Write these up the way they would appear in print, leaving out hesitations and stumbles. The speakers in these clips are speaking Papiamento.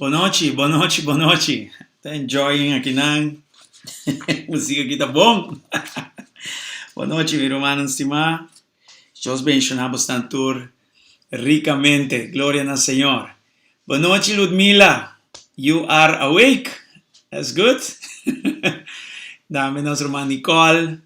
Bonochi, bonochi, bonochi. Ta enjoying akinan. Músika aki ta bon. Bon nochi, mi rumannan stimá. Dios benshoná bosnan tur rikamente. Gloria na Señor. Bon nochi, Ludmila. You are awake. That's good. Dame nos ruman Nicole.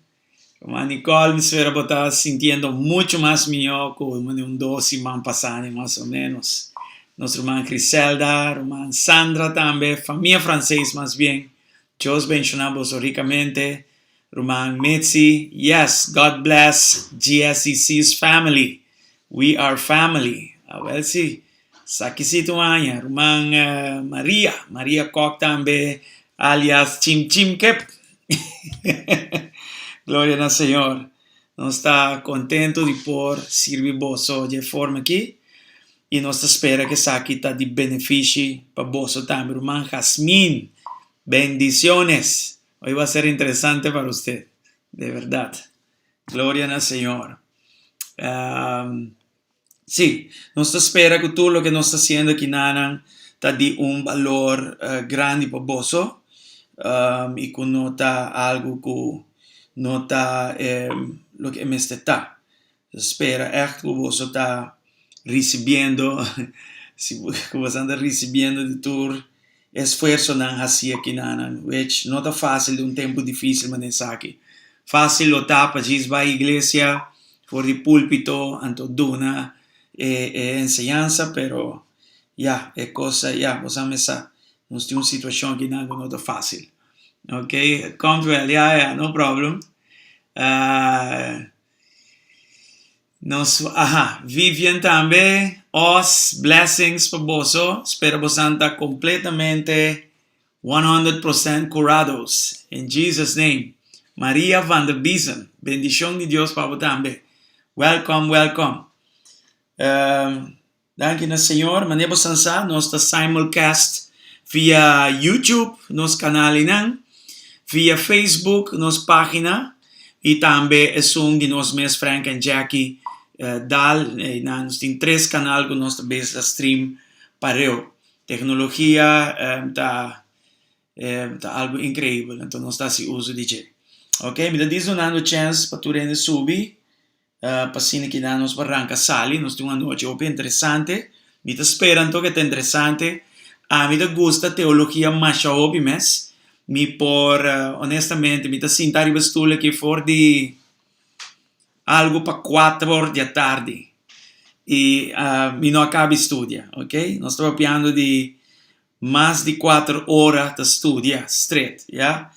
Ruman Nicole, mi spera bo ta sintiendo mucho mas mihó ku un dos siman pasá, mas o menos. Nos ruman Griselda, ruman Sandra tambe, famia Francees mas bien. Dios benshoná boso rikamente. Ruman Mitzi, yes, God bless GSCC's family. We are family. Awel si, sakisito aña. Ruman Maria, Maria Kok tambe, alias Chim Chim Kep. Gloria na Señor. Nos ta contento di por sirbi boso di e forma aki y nos ta spera cu esaki ta di benefici pa boso tambe. Ruman Jasmin, bendiciones. Hoy va a ser interesante para usted, de verdad. Gloria na Señor. Sí, nos ta spera ku tur loke nos ta hasiendo akinanan ta di un balor grandi pa boso i ku no ta algu ku no ta loke e mester ta. Nos spera ègt ku boso ta risibiendo, si ku boso ta risibiendo di tur esfuersonan hasi akinanan, which no ta fásil den un tempu difísil manera esaki. Fásil lo ta pa djis bai iglesia for di púlpito anto duna e e enseñansa, pero ya, e kos ya, bo sa mesa, nos tin un situashon akinan ku no ta fásil. Ok, komt wel, ya ya, no problem. Nos, aha, Vivian tambe, Os, blessings pa boso, spera bosan ta completamente 100% curados, in Jesus name. Maria van der Biesen, bendicion di Dios pa bo tambe. Welcome, welcome. Danki na Señor. Manera bosan sa, nos ta simulcast via YouTube, nos kanal einan, via Facebook, nos página, i tambe esun di nos mes Frank and Jackie Daal. Einan nos tin tres kanal ku nos ta bes ta stream pareu. Teknologia ta ta algu inkreibel, anto nos ta hasi uso di dje. Ok, mi ta dis dunando chèns pa tur hende subi. Pa asina ki nan nos por ranka sali, nos tin un anochi hopi interesante. Mi ta spera anto ke ta interesante. Ami ta gusta teologia masha hopi mes. Mi por, honestamente, mi ta sinta riba stul aki for di algu pa kuater or di atardi i mi no a kabi studia, ok. Nos ta papiando di Mas di kuater ora ta studia stret, ya.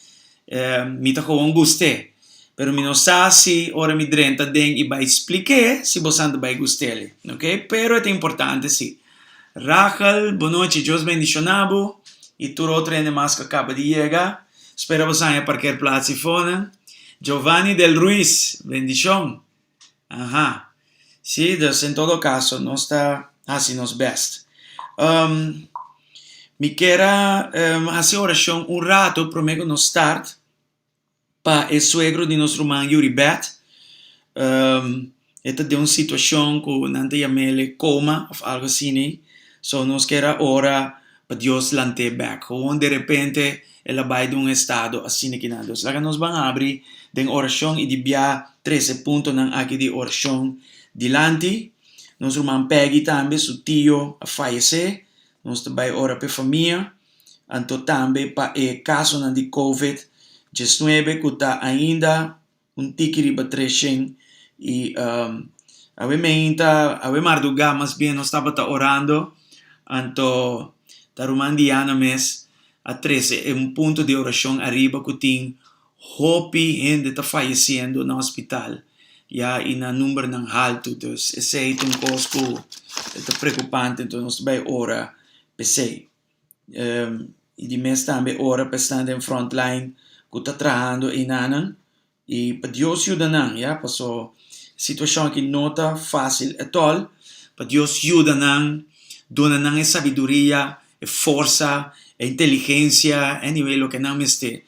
Mi ta gewoon gust'é. Pero mi no sa si ora mi drenta den i bai splik'é si bosan ta bai gust'é. Ok, pero e ta importante si. Rachel, bonochi, Dios bendishoná bo i tur otro hende mas ku a kaba di yega. Spera bo haña parkeerplaats eifonan. Giovanni del Ruiz, bendishon. Aha. Sí, dus en todo caso nos ta hasi nos best. Um, mi kier a um, hasi orashon un rato promé ku nos start pa e suegro di nos ruman Yuribet. Um, e ta den un situashon ku nan ta yam'é coma of algo asina. So nos kier a ora pa Dios lant'é bek. Gewoon de repente el a bai den un estado asina kinan. Dus laga nos ban habri den orashon i di bia trese puntonan aki di orashon dilanti. Nos ruman Peggy tambe su tio a fayesé. Nos ta bai ora pa e famia. Anto tambe pa e kasonan di covid diesnuebe ku ta ainda un tiki riba treshen i awe meinta, awe mardugá mas bien nos tabata orando, anto ta ruman Diana mes a trese e un punto di orashon ariba ku tin hopi hende ta fayesiendo na hospital ya i na numbernan haltu, dus esei ta un kos ku ta preokupante, enton nos ta bai ora p'esei. I di mes tambe ora pa esnan den frontline ku ta trahando einanan i pa Dios yuda nan ya paso situashon aki no ta fásil etòl pa Dios yuda nan duna nan e sabiduria e forsa e inteligensia anyway loke nan mester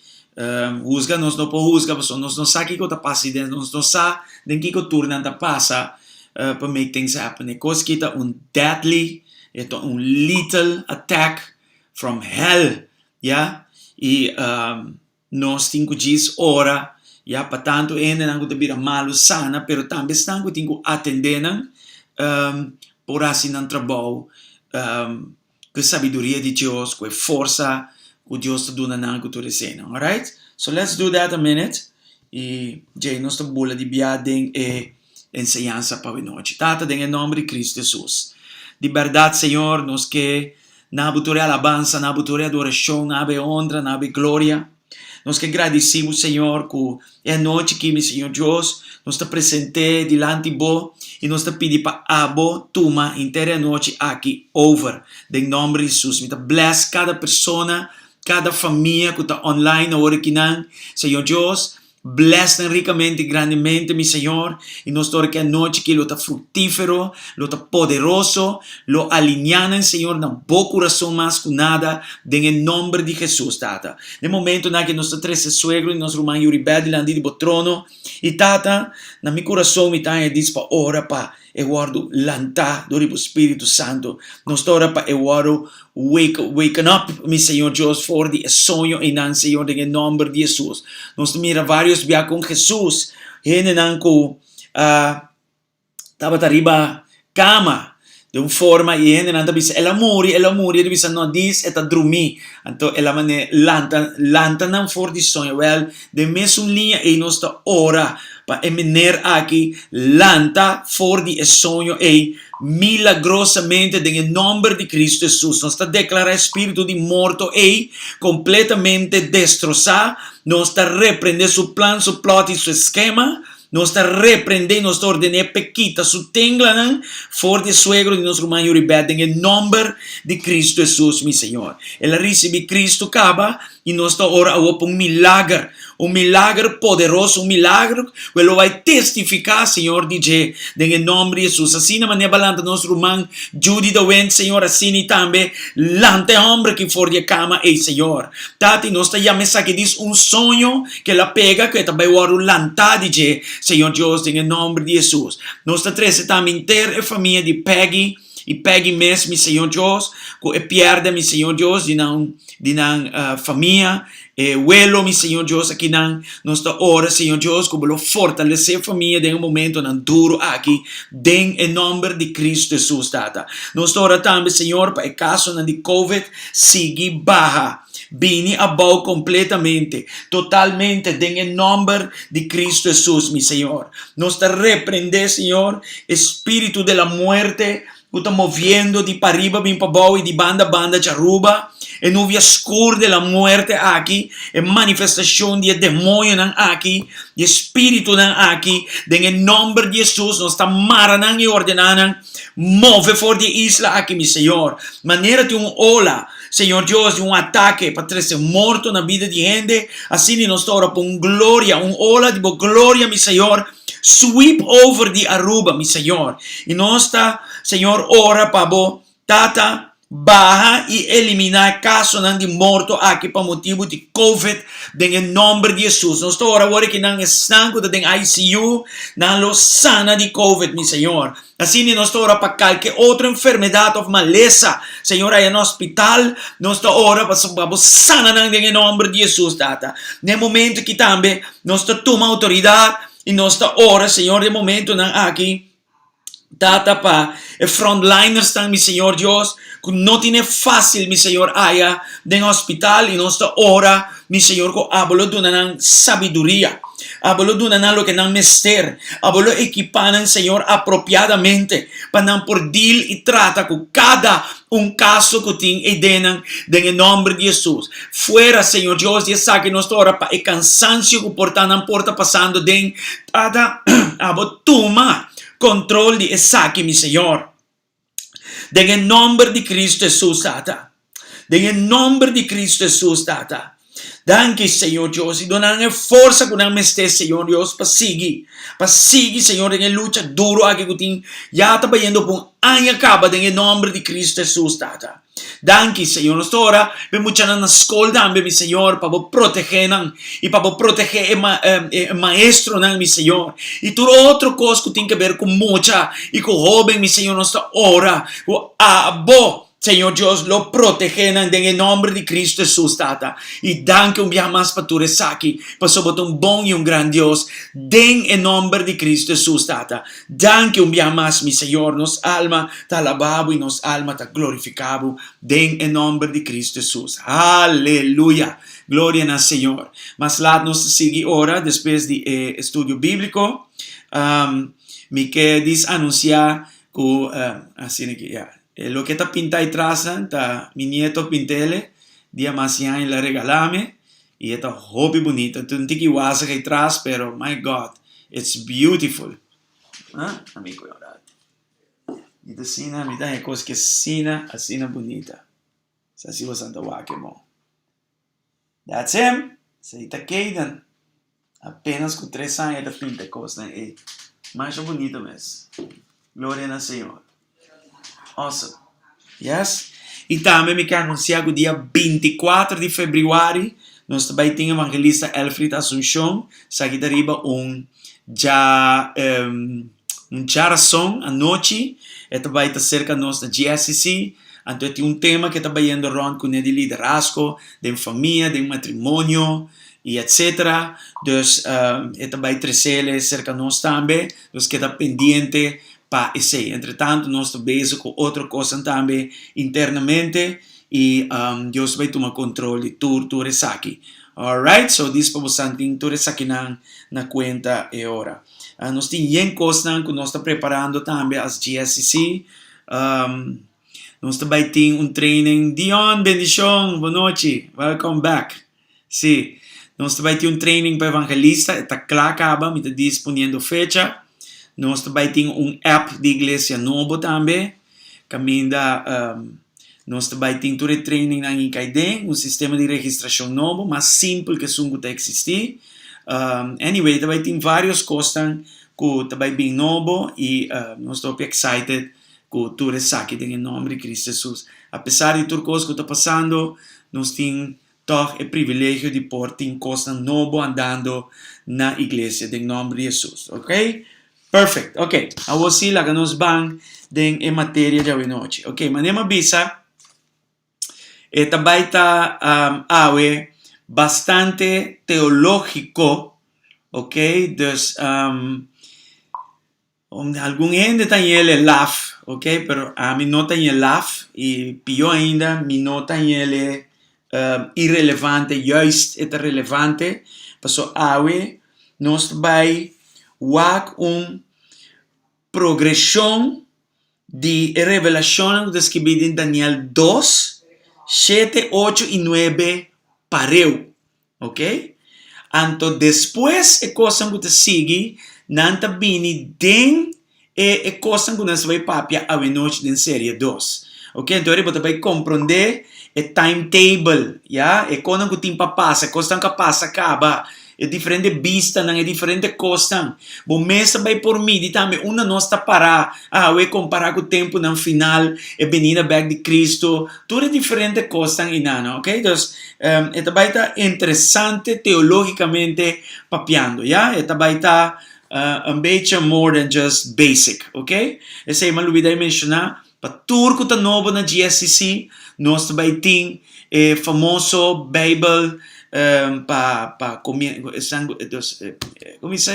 husga nos no por husga paso nos no sa kiko ta pasa den nos no sa den kiko tur nan ta pasa pa make things happen e kos aki ta un deadly E ta un little attack from hell, ya. I nos tin ku djis ora ya pa tantu hendenan ku ta bira malu sana, pero tambe esnan ku tin ku atendé nan por hasi nan trabou ku e sabiduria di Dios, ku e forsa ku Dios ta duna nan ku tur eseinan. Alright? So let's do that a minute i djei nos ta bula di bia den e enseñansa pa awenochi. Tata, den e nòmber di Kristu Hesus, di bèrdat, Señor, nos ke na bo tur e alabansa, na bo tur e adorashon, na bo e honra, na bo e gloria. Nos ke gradisí bo, Señor, ku e anochi aki, mi Señor Dios, nos ta present'é dilanti bo i nos ta pidi pa abo tuma henter e anochi aki over. Den nòmber di Hesus, mi ta bless kada persona, kada famia ku ta online awor akinan. Señor Dios, Bless nan rikamente i grandemente, mi Señor, i nos ta ora ku e anochi aki lo ta fruktífero, lo ta poderoso, lo alineá nan, Señor, na Bo kurason mas ku nada, den e nòmber di Hesus, Tata. Den momentunan aki nos ta trese suegro di nos ruman Yuribel dilanti di Bo trono, i Tata, na mi kurason mi ta haña dis pa ora pa e wòrdu lantá dor di Bo Spiritu Santu. Nos ta ora pa e wòrdu wake, waken up, mi Señor Dios, for di e soño einan, Señor, den e nòmber di Hesus. Nos ta mira vários bia kon Hesus, hendenan ku a tabata riba kama den un forma i hendenan ta bisa, El a muri, el a muri, e ta bisa, No, dis e ta drumí. Anto el a manera lanta, lanta nan for di soño. Wèl, den mesun liña ei nos ta ora pa e mener aki lanta for di e soño ei milagrosamente den e nòmber di Kristu Hesus. Nos ta deklará e spiritu di morto ei kompletamente destrosá. Nos ta reprendé su plan, su plòt i su eskema. Nos ta reprendé i nos ta ordené p'e kita su tenglanan for di e suegro di nos ruman Yuribèt den e nòmber di Kristu Hesus, mi Señor. El a risibí Kristu kaba i nos ta ora awor pa un milager, un milager poderoso, un milager ku e lo bai testifiká, Señor, di dje den e nòmber di Hesus. Asina manera bo a lanta nos ruman Judy de Wint, Señor, asina i tambe lanta e hòmber aki for di e kama ei, Señor. Tata, i nos ta yama esaki dis un soño ku el a pega, ku e ta bai wòrdu lantá di dje, Señor Dios, den e nòmber di Hesus. Nos ta trese tambe henter e famia di Peggy i Peggy mes, mi Señor Dios, ku e pièrdè, mi Señor Dios, di nan, di nan famia, e welo, mi Señor Dios, akinan. Nos ta ora, Señor Dios, ku bo lo fortalesé e famia den e momentonan duru aki, den e nòmber di Kristu Hesus, Tata. Nos ta ora tambe, Señor, pa e kasonan di covid sigui baha, bini abou kompletamente, totalmente, den e nòmber di Kristu Hesus, mi Señor. Nos ta reprendé, Señor, e spiritu de la muerte ku ta moviendo di pariba bin pabou i di banda banda djaruba, e nubia skur de la muerte aki, e manifestashon di e demoñonan aki, di e spiritunan aki, den e nòmber di Hesus nos ta mara nan i ordená nan, move for di e isla aki, mi Señor. Manera tin un ola, Señor Dios, di un atake pa trese morto na bida di hende, asina nos ta ora pa un gloria, un ola di bo gloria, mi Señor, sweep over di Aruba, mi Señor. I nos ta, Señor, ora pa bo Tata, baha i eliminá e kasonan di morto aki pa motibu di Covid den e nòmber di Hesus. Nos ta ora awor ki nan esnan ku ta den ICU, nan lo sana di Covid, mi Señor. Asina nos ta ora pa kalke otro enfermedat òf malesa, Señor, aya na hospital, nos ta ora pa bo sana nan den e nòmber di Hesus, Tata. Na e momento aki tambe nos ta tuma outoridat i nos ta ora, Señor, den e momentonan aki, Tata pa e frontlinersnan mi Señor Dios ku no tine fácil mi Señor aya den hospital i nos ta ora mi Señor ku abo lo duna nan sabiduria abo lo duna nan loke nan mester abo lo ekipá nan Señor apropiadamente pa nan por deal i trata ku kada un kaso ku tin eidennan den e nòmber di Hesus fuera Señor Dios di esaki nos ta ora pa e kansansio ku por ta nan por ta pasando den Tata abo tuma kontrol di esaki mi Señor den e nòmber di Kristu Hesus Tata den e nòmber di Kristu Hesus Tata danki Señor Dios i duna nan e forsa ku nan mester Señor Dios pa sigui pa sigui Señor den e lucha duru aki ku tin ya ta bayendo pa un aña kaba den e nòmber di Kristu Hesus Tata. Danki, Señor. Nos ta ora pa e muchanan na skol tambe, mi Señor, pa Bo protegé nan i pa Bo protegé e e maestronan, mi Señor, i tur otro kos ku tin ke ber ku mucha i ku hóben, mi Señor. Nos ta ora ku abo. Señor Dios lo protegé nan den e nomber di Cristo Jesus, Tata. I danki un biaha mas pa tur esaki, pasobra bo ta un bon i un gran Dios, den e nomber di Cristo Jesus, Tata. Danki un biaha mas, mi Señor, nos alma ta alabá bo i nos alma ta glorifiká bo, den e nomber di Cristo Jesus. Aleluya! Gloria na Señor. Mas lat nos ta sigui ora despues di e estudio bíbliko. Mi ke dis anunsiá ku, asina ki, ya. E loke ta pinta e trasnan ta mi nieto pintele dia mas yan el a regalame y e ta hopi bunita. Ta un tiki wazig e tras pero my God it's beautiful. Ah, ami cu un rato. Mi ta asina, mi ta haña cos ki asina, asina bunita. Sa si boso ta wak e bon. That's him! Esei ta Kayden. Apenas ku tres aña e ta pinta e kosnan ei. Masha bunito mes. Gloria na Señor. Awesome. Yes. I tambe mi ke anunsiá ku dia binti kuater di febrüari nos ta bai tin Evangelista Elfried Asuncion. Esaki ta riba un dja un djarason anochi. E ta bai ta serka nos na GSCC. Anto e tin un tema ke ta bayendo rònt kuné di liderazgo den famia, den matrimonio i etsetera. Dus e ta bai tresele serka nos tambe. Nos keda pendiente pa esei. Entretanto nos ta bezig ku otro kosnan tambe internamente i Dios ta bai tuma kontrol di tur tur esaki. Alright, so dis pa bosan tin tur esakinan na kuenta e ora. Nos tin yen kosnan ku nos ta preparando tambe as GSCC. Nos ta bai tin un training. Dion, bendishon, bonochi, welcome back. Sí, nos ta bai tin un training pa evangelista, e ta kla kaba, mi ta dis poniendo fecha. Nos ta bai tin un app di iglesia nobo tambe, kaminda nos ta bai tin tur e trainingnan i kai den, un sistema di registrashon nobo, mas simpel ku esun ku ta eksistí. Anyway, ta bai tin vários kosnan ku ta bai bin nobo i nos ta hopi excited ku tur esaki den e nòmber di Cristo Jesus. Apesar di tur kos ku ta pasando, nos tin tòg e privilegio di por tin kosnan nobo andando na iglesia den nòmber di Jesus. Ok? Perfect. Ok, awor sí laga nos ban den e materia djawe nochi. Ok, manera mi a bisa, e ta bai ta awe bastante teológiko, ok, dus algun hende ta ñele laf, ok, pero ami no ta ñe laf i pió ainda mi no ta ñele irelevante, juist e ta relevante, pasobra awe nos ta bai wak un progreshon di e revelashonnan ku ta skibí den Daniel dos, shete, ocho i nuebe pareu. Ok? Anto despues e kosnan ku ta sigui, nan ta bini den e e kosnan ku nos ta bai papia awenochi den serie dos. Ok, anto bo ta bai komprondé e timetable, ya, e kosnan ku tin pa pasa, e kosnan ku a pasa kaba, e diferente bistanan, e diferente kosnan. Bo mes ta bai por midi tambe unda nos ta pará awe kompará ku tempunan final, e benida bèk di Kristu, tur e diferente kosnan einan, ok. Dus, e ta bai ta interesante teológikamente papiando, ya. E ta bai ta un bechi more than just basic, ok. Esei mi a lubida di menshoná. Pa tur ku ta nobo na GSCC, nos ta bai tin e famoso Beibel pa pa kuminsá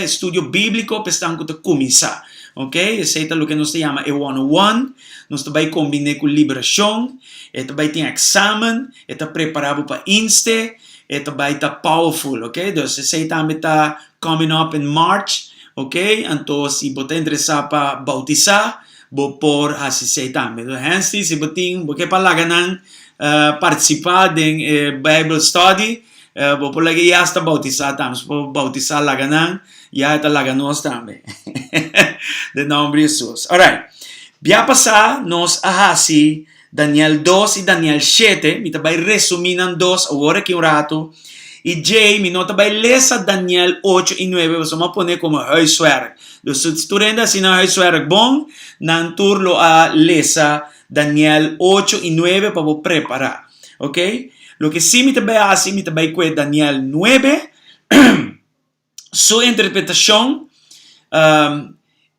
estudio bíbliko pa esnan ku ta kuminsá. Ok, esei ta loke nos ta yama e one o one. Nos ta bai kombiné ku liberashon, e ta bai tin eksamen, e ta prepará bo pa inste, e ta bai ta powerful. Ok, dus esei tambe ta coming up in March. Ok, anto si bo ta interesá pa boutisá, Bo por hasi esei tambe. Hensley, si bo tin, bo ke pa laga nan partisipá den e Bijbel study, bo por laga e hasta boutisá tambe. Si bo por boutisá laga nan, ya e ta laga nos tambe. Den nòmber di Hesus. Alright. Bia pasá nos a hasi Daniel dos i Daniel shete. Mi ta bai resumí nan dos awor aki un ratu. I djei mi no ta bai lesa Daniel ocho i nuebe pasobra mi a pone komo huiswerk. Dus si tur hende hasi nan huiswerk bon, nan tur lo a lesa Daniel ocho i nuebe pa bo prepará. Ok? Loke sí mi ta bai hasi, mi ta bai kue Daniel nuebe. Su interpretashon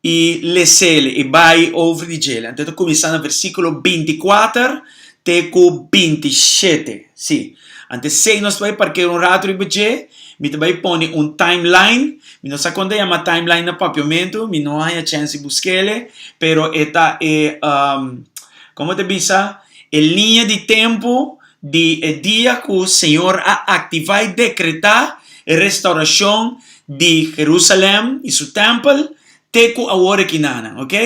i les'el i bai over di djel. Anto e ta kuminsá na versíkulo binti kuater. te ku 27. Sí. Ante esei nos ta bai parkera un ratu riba dje, mi ta bai pone un timeline, mi no sa kon ta yama timeline na papiamentu, mi no haña chèns di busk'ele, pero e ta e, komo ta bisa, e liña di tempu di e dia ku Señor a aktivá i dekretá e restaurashon di Jerusalèm i su tèmpel te ku awor akinanan, oke,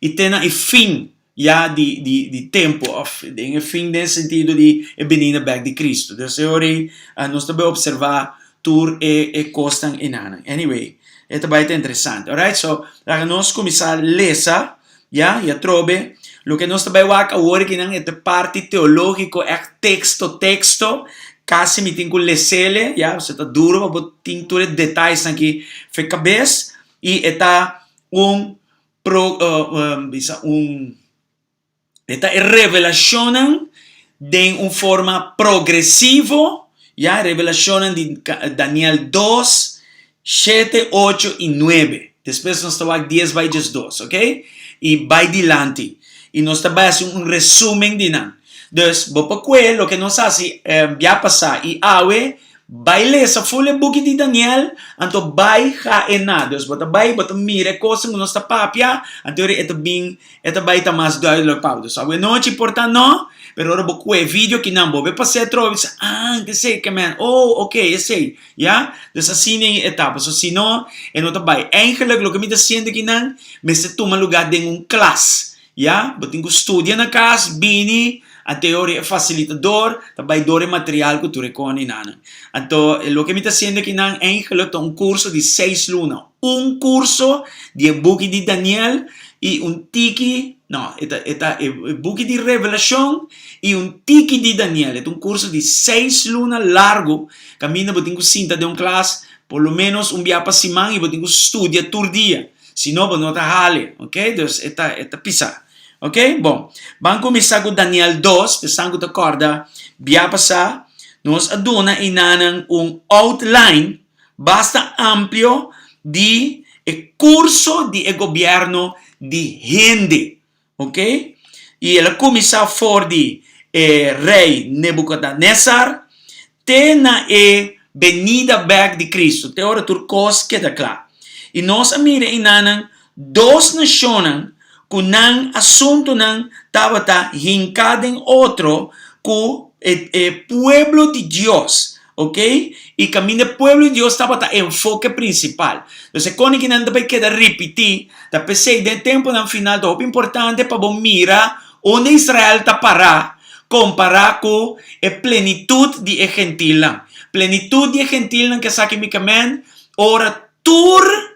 i te na e fin ya di di di tempu òf den e fin den sentido di e binida bèk di Kristu. Dus e ora ei nos ta bai opservá tur e e kosnan enanan. Anyway, e ta bai ta interesante. Alright, so laga nos kuminsá lesa ya i atrobe loke nos ta bai wak awor akinan e ta parti teológiko ègt teksto teksto kasi mi tin ku les'ele ya pasobra ta duro pa bo tin tur e detayenan aki for e kabes i e ta un pro bisa un e ta e revelashonnan den un forma progresivo ya revelashonnan di Daniel dos shete ocho i nuebe despues nos ta wak dies bai diesdos ok i bai dilanti i nos ta bai hasi un resumen di nan dus bo por kue loke nos hasi bia pasa i awe Bai lesa ful e buki di Daniel, anto bai ga e na. Dus bo ta bai, bo ta mira e kosnan ku nos ta papia, anto e ta bin, e ta bai ta mas duidelijk pa bo. Dus awenochi por ta no, pero ora bo kue e video kinan bo be pas'é atrobe, bo bisa, ah, esei ke men, oh, ok, esei, ya. Dus asina e ta, pasobra si no, e no ta bai. Eigenlijk loke mi ta siente kinan mester tuma lugá den un klas. Ya, bo tin ku studia na kas, bini, anto e ora e fasilitador ta bai dor e material ku tur e koninan. Anto e loke mi ta hasiendo akinan eigenlijk ta un kurso di seis luna. Un kurso di e buki di Daniel i un tiki, no, e ta e ta e buki di Revelashon i un tiki di Daniel. E ta un kurso di seis luna largu kaminda bo tin ku sinta den un klas por lo ménos un bia pa siman i bo tin ku studia tur dia. Si no, bo no ta hale. Ok, dus e ta, e ta pisa. Ok, bon. Ban kuminsá ku Daniel dos, esnan ku ta kòrda bia pasá, nos a duna enanan un outline basta amplio di e kurso di e gobièrnu di hende. Ok, i el a kuminsá for di e rei Nebukadnesar te na e benida bèk di Kristu, te ora tur kos keda kla. I nos a mira enanan dos nashonnan ku nan asuntunan tabata hinká den otro ku e e pueblo di Dios. Ok, i kaminda e pueblo di Dios tabata e enfoke prinsipal. Entonces e konikinan ta bai keda ripití, ta p'esei den e tempunan final ta hopi importante pa bo mira unda Israel ta pará kompará ku e plenitut di e gentilnan. Plenitut di e gentilnan ke esaki mi ke men ora tur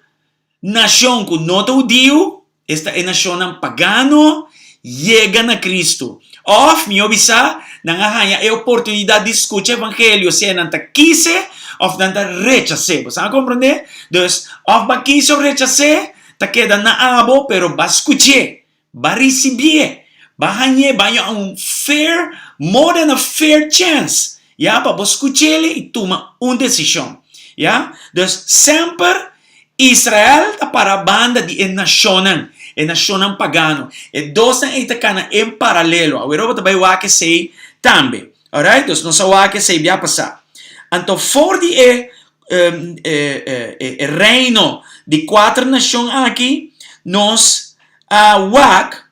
Nashon ku no ta hudiu, esta e nashonnan pagano, yega na Kristu. Òf, mihó bisá, nan a haña e oportunidat di skucha evangelio, sea nan ta kise òf nan ta rechas'é. Bo sa komprondé? Dus, òf bo a kise òf rechas'é, ta keda na abo, pero bo a skuch'é. Ba ricibié, ba hañ'é, ba haña un fair, more than a fair chance, ya, pa bo scuch'el y tuma un decision, ya. Dus, semper Israel ta para banda di e nacionnan, e nacionnan pagano. E dosnan ei ta cana en paralelo. Awor bo ta bay wak esey tambe. Alright, dus nos a wak esey bia pasa. Anto for di e e reino di cuater nacion aki, nos a wak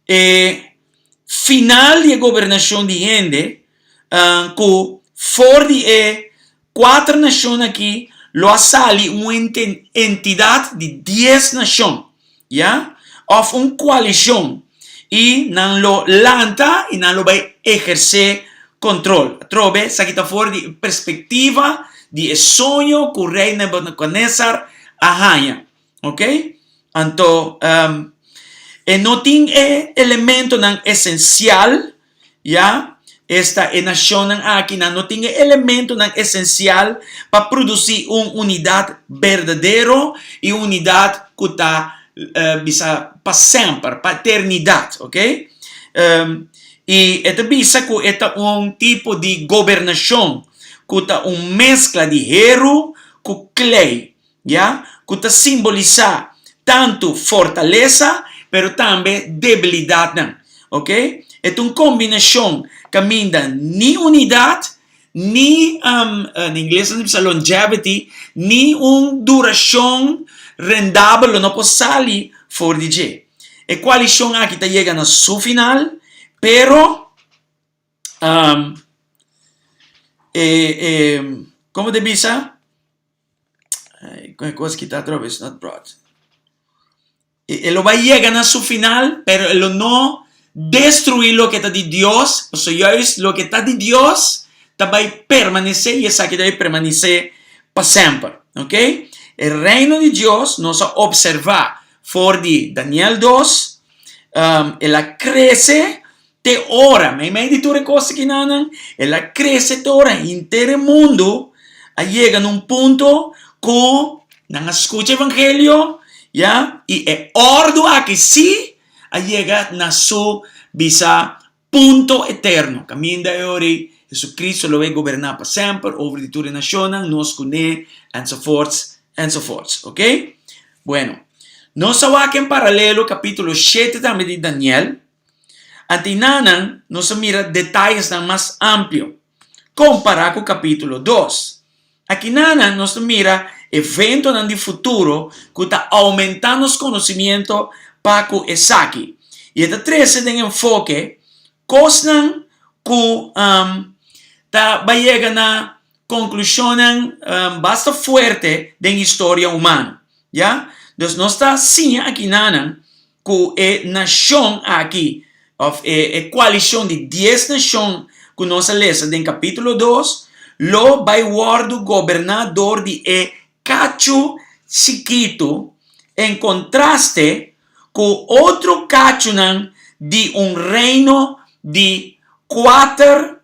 e final di e gobernashon di hende ku for di e kuater nashon aki lo a sali un entidat di dies nashon, ya, òf un koalishon i nan lo lanta i nan lo bai ehersé kontrol. Atrobe esaki ta for di e perspektiva di e soño ku rei Nebuchadnezzar a haña. Ok? Anto, um, e no tin e elementonan esencial, ya, esta e nacionnan aki, nan no tin e elementonan esencial pa produci un unidad berdadero y un unidad cu ta uh, bisa pa semper, pa eternidad, ok? Um, y e ta bisa cu e ta un tipo di gobernacion cu ta un mezcla di heru cu klei. ya, ku ta simbolisá tantu fortalesa pero tambe debilidatnan, ok. E ta un kombinashon kaminda ni unidat, ni, na ingles nan ta bisa longevity, ni un durashon rendabel lo no por sali for di dje. E koalishon aki ta yega na su final, pero e e komo ta bisa? Con e cos kita atrobe is not brought. E, e lo bai yega na su final, pero e lo no destruí loke ta di Dios, pasobra juist loke ta di Dios ta bai permanesé i esaki ta bai permanesé pa semper. Ok? E reino di Dios nos a observá for di Daniel 2, um, el a krese te ora, meimei di tur e kos akinanan, el a krese te ora henter e mundu a yega na un punto ku nan a skucha evangelio, ya, i e òrdu aki sí a yega na su bisa punto eterno, kaminda e ora ei Jesucristo lo bai goberná pa semper over di tur e nashonnan, nos kuné, ensoforts, ensoforts. Oke? Bueno, nos a wak en paralelo kapítulo shete tambe di Daniel. Antinanan nos a mira detayesnan mas amplio, kompará ku kapítulo dos. Akinanan nos ta mira eventonan di futuro ku ta oumentá nos konosimiento pa ku esaki, i e ta trese den enfoke kosnan ku ta bai yega na konklushonnan basta fuerte den historia humano. Ya? Dus nos ta siña akinanan ku e nashon aki, òf e e koalishon di dies nashon ku nos a lesa den kapítulo dos, lo bai wòrdu goberná dor di e kachu chikitu, en kontraste ku otro kachunan di un reino di kuater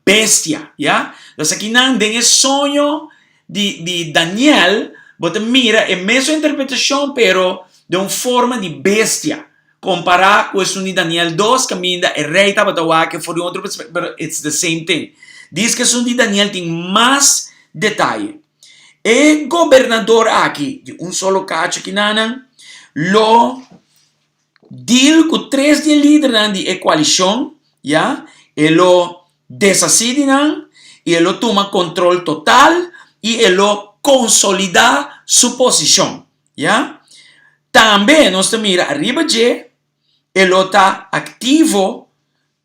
bestia, ya. Nos akinan den e soño di di Daniel bo ta mira e mesun interpretashon pero den un forma di bestia kompará ku esun di Daniel dos kaminda e rei tabata wak for di un otro perspectiva pero it's the same thing. Diz ku esun di Daniel tin mas detaye. E gobernador aki di un solo kachu kinanan lo Deal ku tres di e lidernan di e koalishon, ya, e lo deshasí di nan i e lo tuma kontrol total i e lo konsolidá su posishon, ya. Tambe nos ta mira ariba dje e lo ta aktivo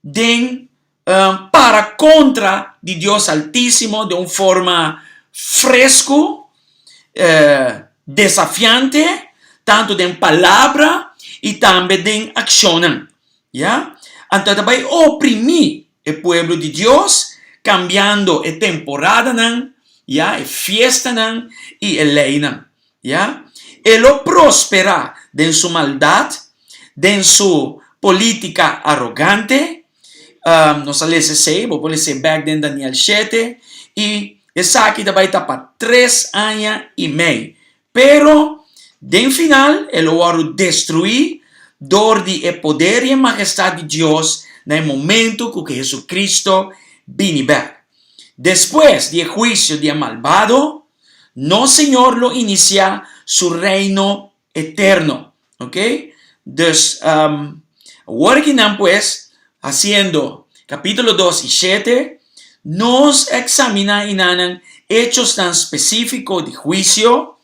den para kontra di Dios Altísimo den un forma fresku, desafiante, tantu den palabra i tambe den akshonnan. Ya. Anto e ta bai oprimí e pueblo di Dios, kambiando e temporadanan, ya, e fiestanan i e leinan. Ya. E lo prosperá den su maldat, den su polítika arogante. Nos a lesa esei, bo por lesa e bèk den Daniel shete, i esaki ta bai ta pa tres aña i mei. Pero, den final, e lo wòrdu destruí dor di e poder i e mahestat di Dios na e momentu ku Jesucristo bini bèk. Despues di e huisio di e malbado, Nos Señor lo inicia su reino eterno. Ok? Dus, um, awor aki nan pues, haciendo capítulo 2 y 7, nos examina inanan hechosnan specifico di huicio,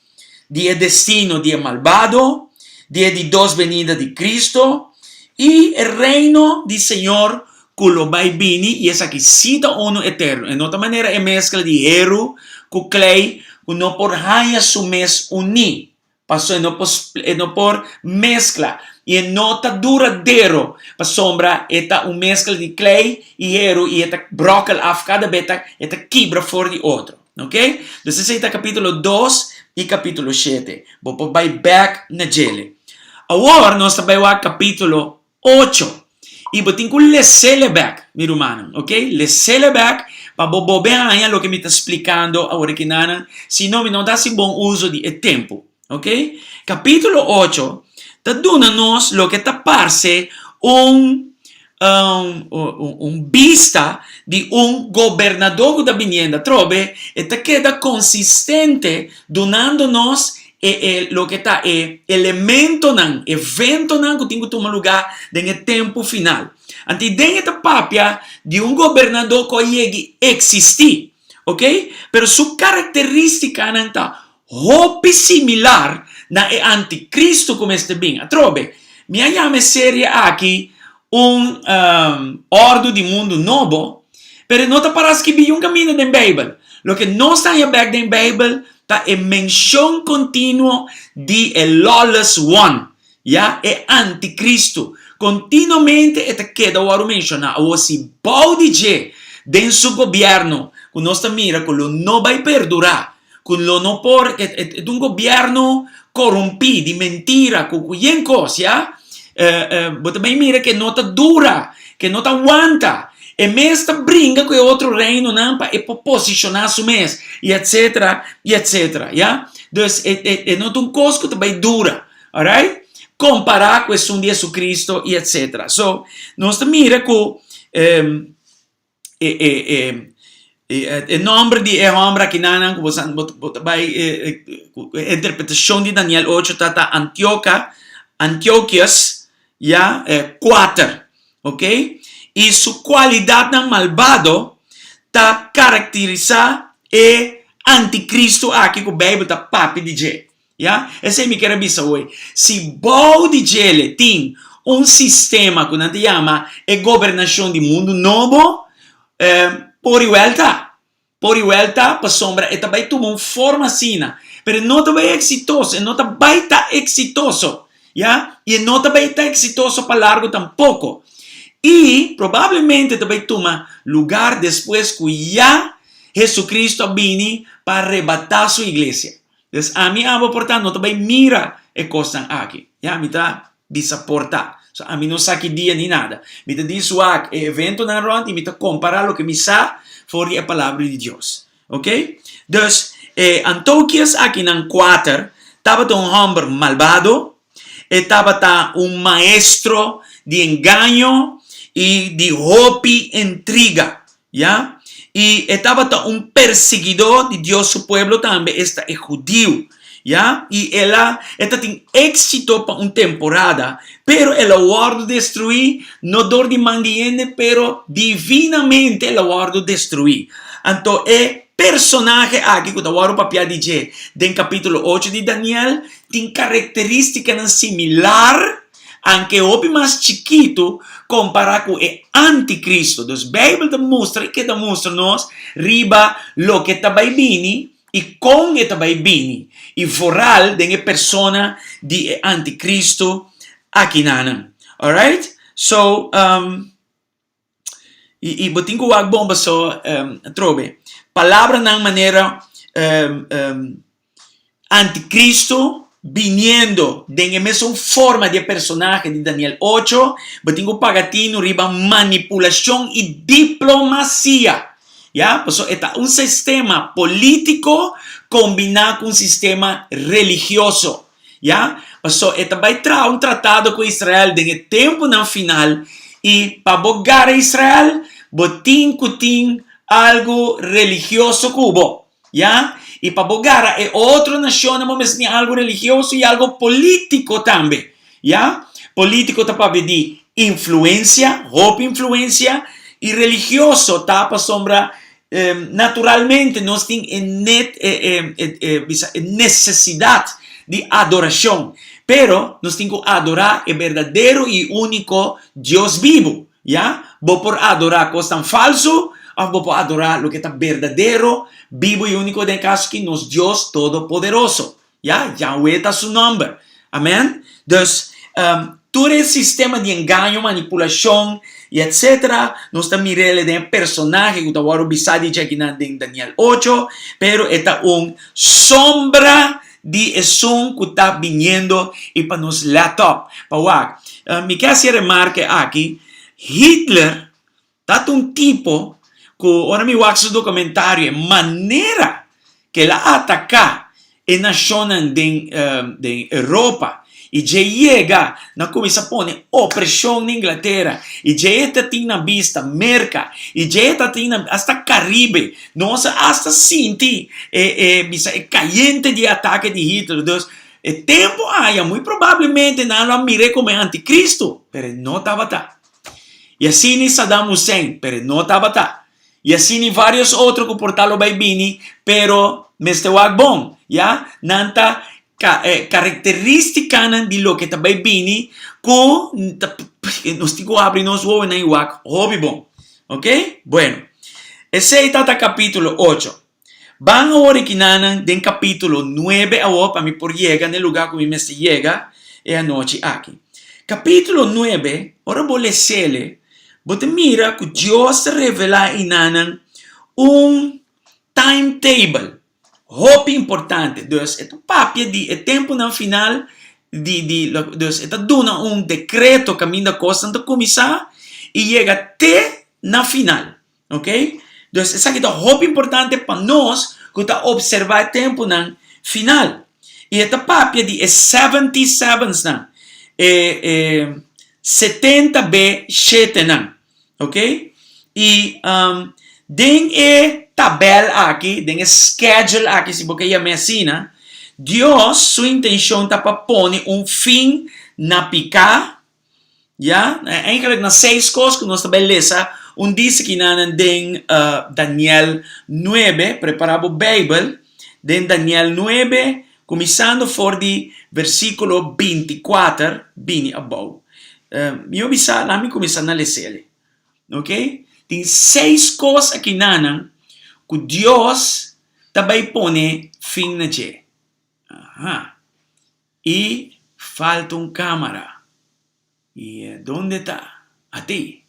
di e destino di e malbado, di e di dos benida di Cristo, y e reino di Señor ku lo bai bini i esaki sí ta unu eterno. E no ta manera e meskla di heru ku klei ku no por haña su mes uní, pasobra e no por e no por meskla i e no ta duradero pasobra e ta un meskla di klei i heru i e ta bròkel af kada bes e ta kibra for di otro. Oke? Dus esei ta kapítulo dos i kapítulo shete. Bo por bai bèk na djele. Awor nos ta bai wak kapítulo Ocho. I bo tin ku les'é bèk, mi rumannan, ok? Les'é bèk pa bo bobe haña loke mi ta splikando awor aki nanan, si no mi no ta hasi bon uso di e tempu, ok? Kapítulo ocho ta duna nos loke ta parse un un bista di un gobernadó ku ta biniendo atrobe, e ta keda konsistente dunando nos. e e loke ta e elementonan, eventonan ku tin ku tuma lugá den e tempu final. Anto den e ta papia di un gobernadó ku a yegi eksistí, ok, pero su karakterístikanan ta hopi similar na e antikristu ku mester bin. Atrobe, mi a yama e serie aki un òrdu di mundu nobo, pero e no ta para skibí un kaminda den Beibel. Loke nos ta haña bèk den Beibel ta e menshon kontinuo di e Lawless One, ya, e antikristu. Kontinuamente e ta keda wòrdu menshoná. Awor si bou di dje, den su gobièrnu, ku nos ta mira ku lo no bai perdurá, ku lo no por, e ta un gobièrnu korumpí, di mentira, ku yen kos, ya. Bo ta bai mira ku e no ta dura, ku e no ta wanta. E mes ta bringa ku e otro reinonan pa e por posishoná su mes, i etsetera, i etsetera, ya. Dus e e e no ta un kos ku ta bai dura, alright, kompará ku esun di Jesucristo i etsetera. So, nos ta mira ku e e e e e nòmber di e hòmber akinanan ku bo sa bo bo ta bai ku e interpretashon di Daniel ocho ta ta Antioka, Antiochius, ya, kuater, ok. I su kualidatnan malbado ta karakterisá e antikristu aki ku Beibel ta papia di dje. Ya, esei mi kier a bisa hoy. Si bou di djele tin un sistema ku nan ta yama e gobernashon di mundu nobo, por iwel ta. Por iwel ta pasobra e ta bai tuma un forma asina, pero e no ta bai eksitoso, e no ta bai ta eksitoso, ya, i e no ta bai ta eksitoso pa largu tampoko. I probablemente ta bai tuma lugar despues ku ya Hesucristo a bini pa arebatá su iglesia. Des ami abo por ta no ta bai mira e kosnan aki. Ya, mi ta bisa por ta. So ami no sa ki dia ni nada. Mi ta di suak e eventonan rònt i mi ta kompará loke mi sa for di e Palabra di Dios. Ok? Dus, e Antokias akinan kuater tabata un hòmber malbado, e tabata un maestro di engaño i di hopi intriga. Ya, i e tabata un persiguidó di Dios su pueblo tambe, esta e hudiu. Ya, i el a, e ta tin éksito pa un temporada, pero el a wòrdu destruí, no dor di man di hende, pero divinamente el a wòrdu destruí. Anto e personahe aki ku ta wòrdu papiá di dje den kapítulo ocho di Daniel tin karakterístikanan similar, Anke hopi mas chikitu kompará ku e antikristu. Dus Beibel ta mustra i keda mustra nos riba loke ta bai bini i kon e ta bai bini, i vooral den e persona di e antikristu akinanan. Alright? So, um, I, i bo tin ku wak bon paso atrobe. Palabranan manera antikristu biniendo den e mesun forma di e personahe di Daniel ocho, bo tin ku paga tinu riba manipulashon i diplomasia. Ya, paso e ta un sistema polítiko kombiná ku un sistema religioso. Ya, paso e ta bai traha un tratado ku Israel den e tempunan final, i pa bo gara Israel, bo tin ku tin algu religioso ku bo. Ya, i pa bo gara e otro nashonnan bo mester tin algu religioso i algu polítiko tambe. Ya, polítiko ta papia di influensia, hopi influensia, i religioso ta pasobra Naturalmente nos tin e net e e e bisa e nesesidat di adorashon, pero nos tin ku adorá e berdadero i úniko Dios bibu, ya. Bo por adorá kosnan falsu òf bo por adorá loke ta berdadero, bibu i úniko, den e kaso aki nos Dios Todopoderoso. Ya, Yahweh ta su nòmber. Amèn. Dus, tur e sistema di engaño, manipulashon, i etsetera, nos ta mir'el den e personahe ku ta wòrdu bisá di dje akinan den Daniel ocho, pero e ta un sombra di esun ku ta biniendo i pa nos lèt òp, pa wak. Mi ke hasi e remarke aki, Hitler Ta ta un tipo ku ora mi wak su dokumentario e manera ku el a ataká e nashonnan den den Europa I dje yega nan kuminsá pone opreshon na Inglatera, i dje e ta tin na bista Merka, i dje e ta tin na asta Karibe. Nos a asta sinti e e bisa e kayente di e atake di Hitler. Dus e tempu aya muy probablemente nan lo a mir'é komo e antikristu, pero e no tabata. I asina Saddam Hussein, pero e no tabata. I asina varios otro ku por ta lo bai bini, pero mester wak bon, ya, nan ta karakteristikanan di loke ta bai bini ku nos tin ku habri nos wowonan i wak hopi bon. Ok? Bueno, esei ta ta kapítulo ocho. Ban awor e kinanan den kapítulo nuebe awor pa mi por yega na e lugá ku mi mester yega e anochi aki. Kapítulo nuebe, ora bo les'ele, bo ta mira ku Dios ta revelá einanan un timetable hopi importante. Dus e ta papia di e tempunan final di di dus e ta duna un dekreto kaminda kosnan ta kuminsá i yega te na final. Ok? Dus esaki ta hopi importante pa nos ku ta observá e tempunan final. I e ta papia di e seventy sevensnan, e e setenta be shetenan. Ok? I um, den e tabel aki, den e schedule aki, si bo ke yam'é asina, Dios su intenshon ta pa pone un fin na piká, Ya, eigenlijk na seis kos ku nos ta bai lesa un disikinan den Daniel nuebe. Prepará bo Beibel den Daniel nuebe, kuminsando for di versíkulo binti kuater bini abou. Mi a bisa, laat mi kuminsá na les'el. Ok? Tin seis kos akinanan ku Dios ta bai pone fin na dje. Aha. I falta un camara. I donde ta? Ati.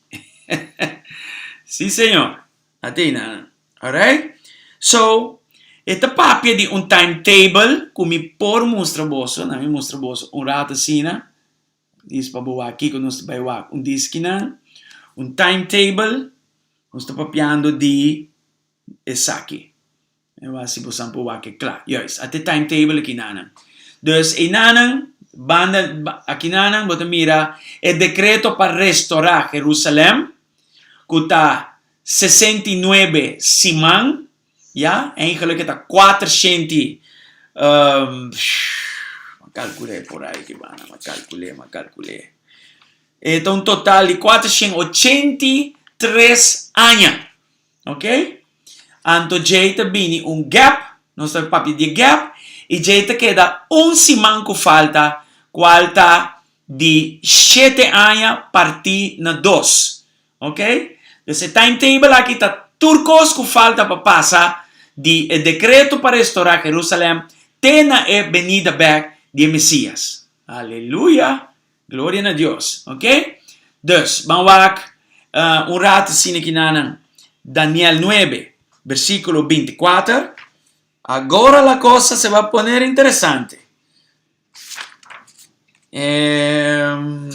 Si señor. Ati nan. Alright? So, e ta papia di un timetable ku mi por mustra boso. Na mi mustra boso un rato asina. Dis pa bo wak kiko nos ta bai wak un diskinan. Un timetable. Nos ta papiando di esaki. E wak si bosan por wak e kla. Juist, at e timetable akinanan. Dus einanan, banda akinanan bo ta mira e dekreto pa restorá Jerusalèm, ku ta 69 siman, ya, eigenlijk e ta kuatershenti, um, m'a kalkul'é por ai ki banda, m'a kalkul'é, m'a kalkul'é. E ta un total di 483 aña. Ok? Anto djei ta bini un gap, nos ta papia di e gap, i djei ta keda un siman ku falta, kual ta di shete aña partí na dos. Ok? Dus e timetable aki ta tur kos ku falta pa pasa di e dekreto pa restorá Jerusalèm te na e benida bèk di e Mesias. Aleluya! Gloria na Dios. Ok? Dus, ban wak un rato asina ki nan Daniel 9, versículo 24. Agora la cosa se va a poner interesante. Um,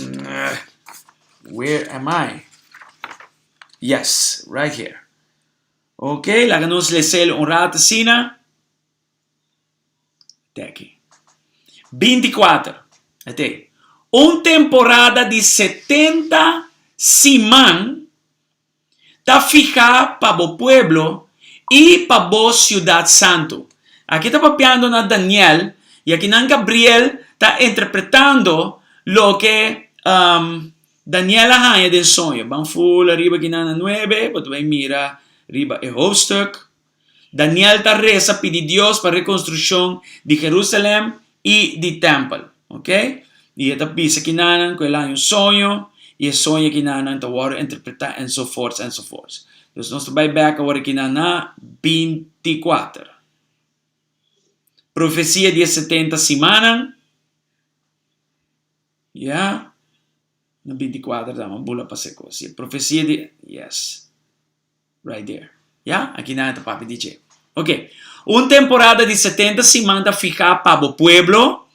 where am I? Yes, right here. Ok, laga nos lesel un rato asina. Te aki. 24. Ete. Un temporada di 70 siman ta fihá pa bo pueblo i pa bo siudat santu. Aki ta papiando na Daniel i akinan Gabriel ta interpretando loke um, Daniel a haña den soño. Ban ful ariba akinan na nuebe, bo ta bai mira riba e hoofdstuk. Daniel ta resa pidi Dios pa rekonstrukshon di Jerusalèm i di tèmpel. Ok? I e ta bisa kinanan ku el haña un soño i e soño kinanan ta wòrdu interpretá ensoforts ensoforts. Dus nos ta bai bèk awor kinan na 24. Profesia di e 70 simannan. Ya. Na 24 ta, m'a bula pasa e kos. Profesia di, yes. Right there. Ya, aki nan e ta papia di dje. Ok. Un temporada di 70 siman ta fihá pa bo pueblo,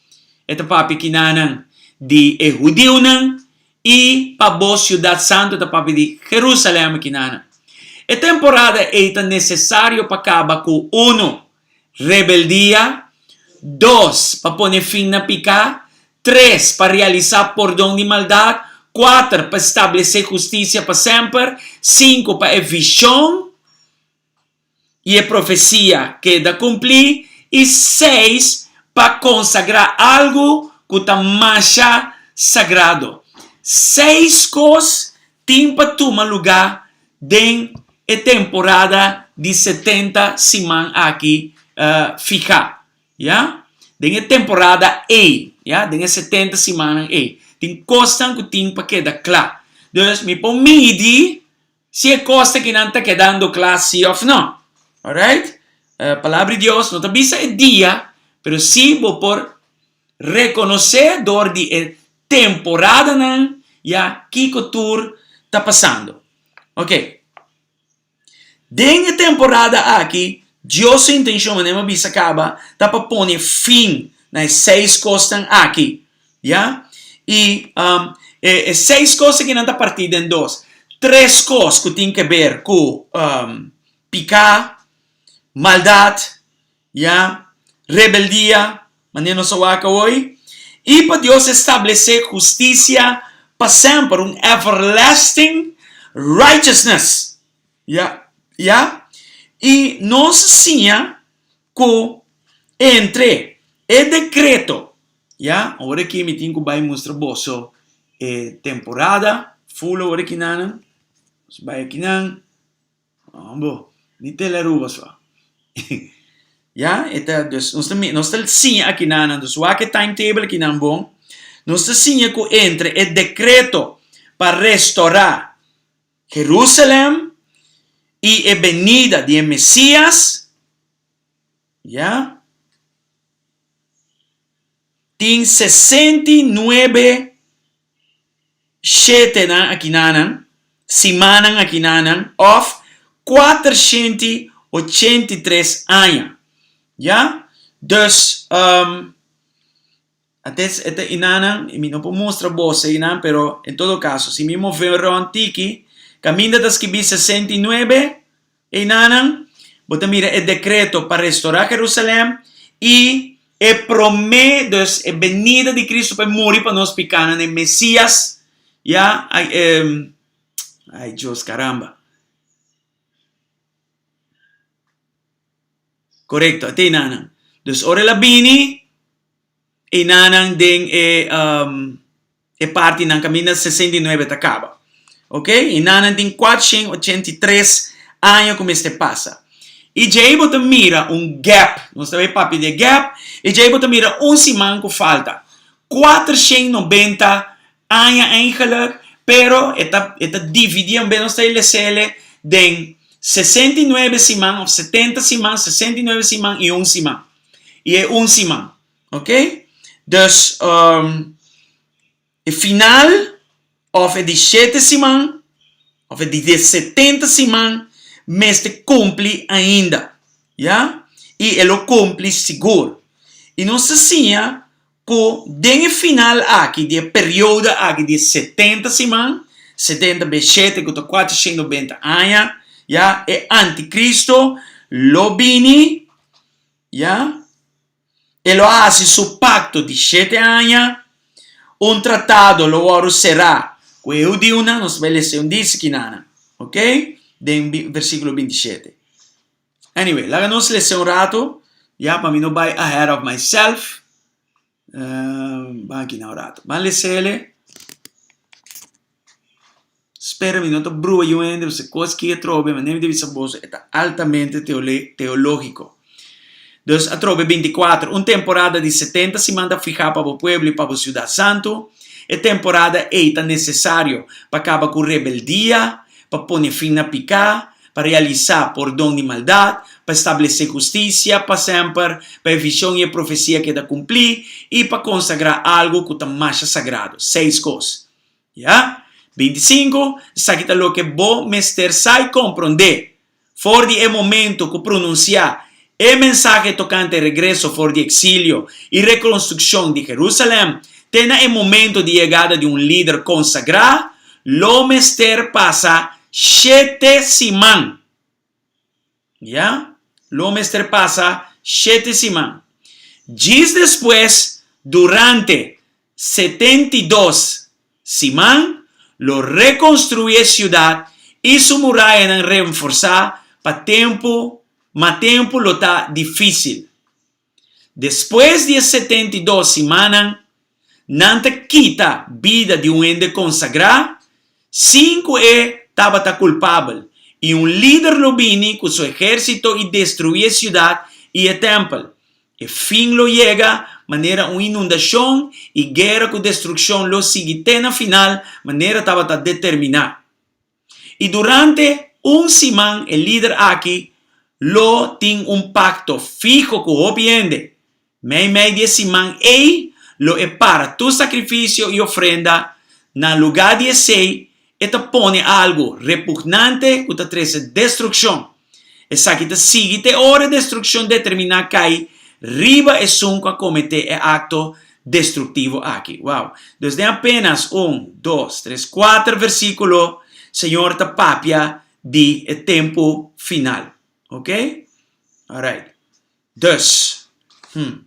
e ta papia kinanan di e hudiunan, i pa bo siudat santu, e ta papia di Jerusalèm kinanan. E temporada ei ta nesesario pa kaba ku, unu, rebeldia, dos, pa pone fin na piká, Tres, pa realisá pordon di maldat. Kuater, pa establesé hustisia pa semper. Sinku, pa e vishon i e profesia keda kumplí. I seis, pa konsagrá algu ku ta masha sagrado. Seis kos tin pa tuma lugá den e temporada di 70 siman aki fihá. Ya, den e temporada ei, ya, den e 70 simannan ei, tin kosnan ku tin pa keda kla. Dus mi por midi si e kos akinan ta kedando kla si òf no. Alright? Palabra di Dios no ta bisa e dia, pero si bo por rekonosé dor di e temporadanan, ya, kiko tur ta pasando. Oke. Den e temporada aki, Dios su intencion, manera mi a bisa caba, ta pa pone fin na e seis cosnan aki. Ya? Y um, e, e seis cos aki nan ta partí den dos. Tres cos cu tin que ver cu um, pica, maldad, ya, rebeldia, manera nos a wak awoy, y pa Dios establece husticia pa semper, un everlasting righteousness, ya, ya, y nos a siña cu entre e decreto, ya, awor aki mi tin cu bay mustra boso e temporada full awor aki nan, nos bay aki nan. Hombo, ni tele Aruba so. Ya, e ta, dus nos ta nos ta siña akinanan, dus wak e timetable akinan bon. Nos ta siña ku entre e dekreto pa restorá Jerusalem i e benida di e Mesias, ya, tin 69 shetenan akinanan, simannan akinanan òf 483 aña. Ya? Dus, um, ates e ta inanan, i mi no por mustra boso einan, pero en todo kaso, si mi move rònt tiki, kaminda ta skibí 69, Einanan, bo ta mira e dekreto pa restorá Jerusalèm i e promé, dus e benida di Kristu pa e muri pa nos pikánan, e Mesías, ya, ai, e, ai Dios, karamba. Korekto, ate einanan. Dus ora el a bini, einanan den e, um, e partinan kaminda 69 ta kaba. Ok? Einanan tin 483 aña ku mester pasa. I djei bo ta mira un gap, nos ta bai papia di e gap, i djei bo ta mira un siman ku falta. 490 aña eigenlijk, pero e ta, e ta dividí, en bes nos ta lesele den 69 siman òf 70 siman, 69 siman i un siman. I e un siman. Ok? Dus, um, e final of e di shete siman of e di 70 siman mester kumpli ainda. Ya? I e lo kumpli sigur. I nos ta siña ku den e final aki di e periodo aki di 70 siman, 70 bes shete ku ta 490 aña, ya, e antikristo lo bini, ya, E lo hasi su pakto di shete aña, un tratado lo wòrdu será ku e hudiunan, nos ta bai lesa un disi kinanan, ok, den versíkulo 27. Anyway, laga nos lesa un ratu, ya, pa mi no bai ahead of myself. Uh, ban aki na un ratu. Ban lesele. Spera mi no ta brua yu hende, pasobra kos ki atrobe, manera mi ta bisa boso, e ta altamente teológiko. Dus atrobe 24, un temporada di 70 siman ta fihá pa bo pueblo i pa bo siudat santu. E temporada ei ta nesesario pa kaba ku rebeldia, pa pone fin na piká, pa realisá pordon di maldat, pa establesé hustisia pa semper, pa e vishon i e profesia keda kumplí, i pa konsagrá algu ku ta masha sagrado. Seis kos. Ya. 25, Esaki ta loke bo mester sa i komprondé. For di e momento ku pronunsiá e mensahe tokante e regreso for di eksilio i rekonstrukshon di Herúsalèm te na e momento di yegada di un lider konsagrá, lo mester pasa shete siman. Ya, lo mester pasa shete siman. Djis despues, durante. 72 siman, lo rekonstruí e siudat i su murayanan renforsá pa tempu, ma tempu lo ta difísil. Despues di e 72 simannan, nan ta kita bida di un hende konsagrá sin ku e tabata kulpabel, i un lider lo bini ku su ehérsito i destruí e siudat i e tèmpel. E fin lo yega manera un inundashon i guera ku destrukshon lo sigui te na final manera tabata determiná. I durante un siman e lider aki lo tin un pakto fiho ku hopi hende. Meimei di e siman ei lo e para tur sakrifisio i ofrenda, na lugá di esei e ta pone algu repugnante ku ta trese destrukshon. Esaki ta sigui te ora e destrukshon determiná kai riba esun ku a kometé e akto destruktivo aki. Wow! Dus den apenas un, dos, tres, kuater versíkulo, Señor ta papia di e tempu final. Ok? Alright. Dus, hm.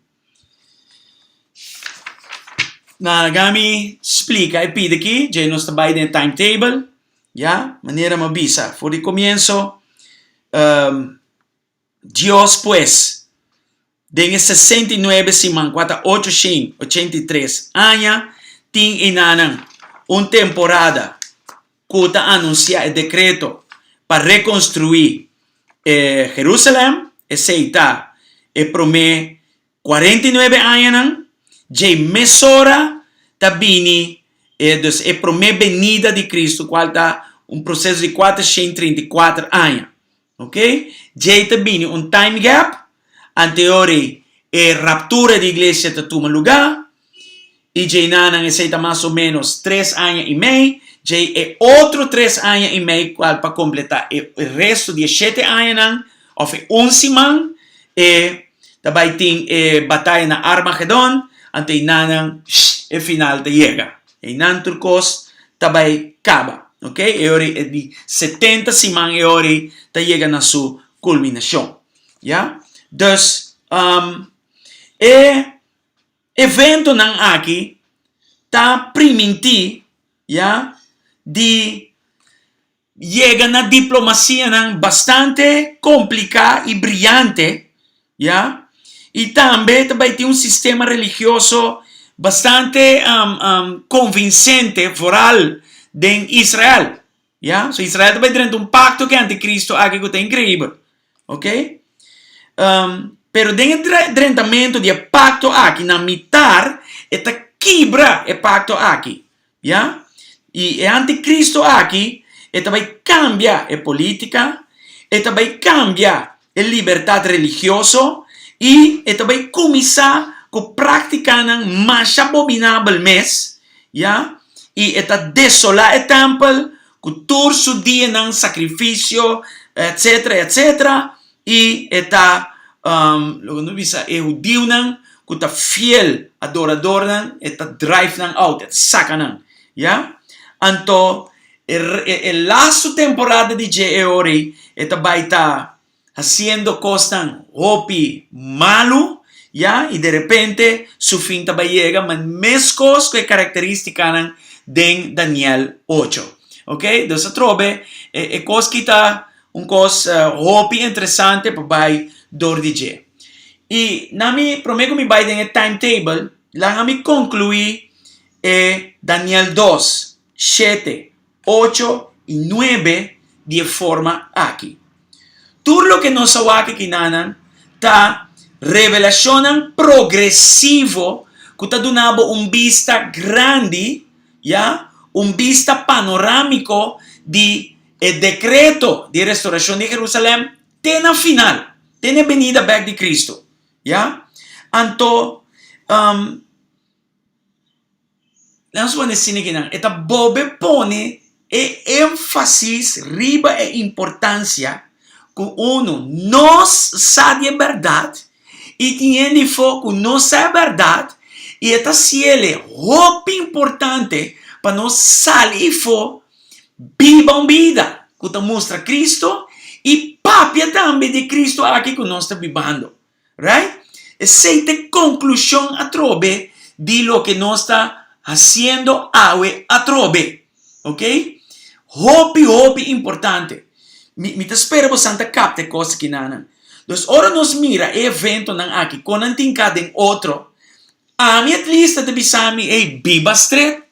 Laga mi splika e pida aki, dje nos ta bai den e timetable, ya, manera mi a bisa for di komienso, Dios pues, den e 69 siman kua ta 883 aña, tin enanan un temporada ku ta anunsiá e dekreto pa rekonstruí e Jerusalèm, esei ta e promé 49 añanan, djei mesora ta bini e dus e promé benida di Kristu kual ta un proseso di 434 aña. Ok, djei ta bini un time gap, anteori e raptura di iglesia ta tuma lugá, i djeinanan esei ta mas o ménos tres aña i mei, djei e otro tres aña i mei kual pa kompletá e resto di e shete añanan òf e un siman, e ta bai tin e bataya na Armagedon, anto einanan e final ta yega. Einan tur kos ta bai kaba. Ok, e ora e di 70 siman e ora ei ta yega na su kulminashon. Ya? Dus, e eventonan aki ta primintí, ya, di yega na diplomasianan bastante kompliká i briante, ya, i tambe ta bai tin un sistema religioso bastante konvinsente, vooral den Israel, ya. So Israel ta bai drenta un pakto ku e antikristo aki ku ta inkreibel, ok. Pero den e drentamentu di e pakto aki na mitar e ta kibra e pakto aki. Ya? I e anticristo aki e ta bai cambia e politica, e ta bai cambia e libertad religioso i e ta bai cuminsa cu practicanan masha abominabel mes, ya? I e ta desola e tempel cu tur su dianan sacrificio, etcetera, etcetera, I e ta, loke nos bisa, e hudiunan ku ta fiel adoradornan, e ta drive nan out, e ta saka nan, ya. Anto e e lastu temporada di dje e ora ei, e ta bai ta hasiendo kosnan hopi malu, ya, i derepente su fin ta bai yega, ma meskos ku e karakteristikanan den Daniel ocho. Ok, dus atrobe e e kos ki ta Un kos hopi interesante pa bai dor di dje. I na mi, promé ku mi bai den e timetable, laga mi konkluí e Daniel dos, shete, ocho i nuebe di e forma aki. Tur loke nos a wak akinanan ta revelashonnan progresivo ku ta duna bo un bista grandi, ya, un bista panorámiko di E dekreto di restorashon di Jerusalèm te na final, te na e benida bèk di Kristu. Ya? Anto, um, nos pone asina kinan, e ta bobe pone e énfasis riba e importansia ku unu nos sa di e bèrdat i tin hende afó ku no sa e bèrdat i e ta siele hopi importante pa nos sali afó Biba un bida ku ta mustra Cristo i papia tambe di Cristo aki ku nos ta bibando. Right? Esei ta e konklushon atrobe di loke nos ta hasiendo awe atrobe. Ok? Hopi hopi importante. Mi mi ta spera bosan ta kapta e kos aki nanan. Dus ora nos mira e eventonan aki kon nan tin ka den otro, ami at least ta bisa mi, ey, biba stret,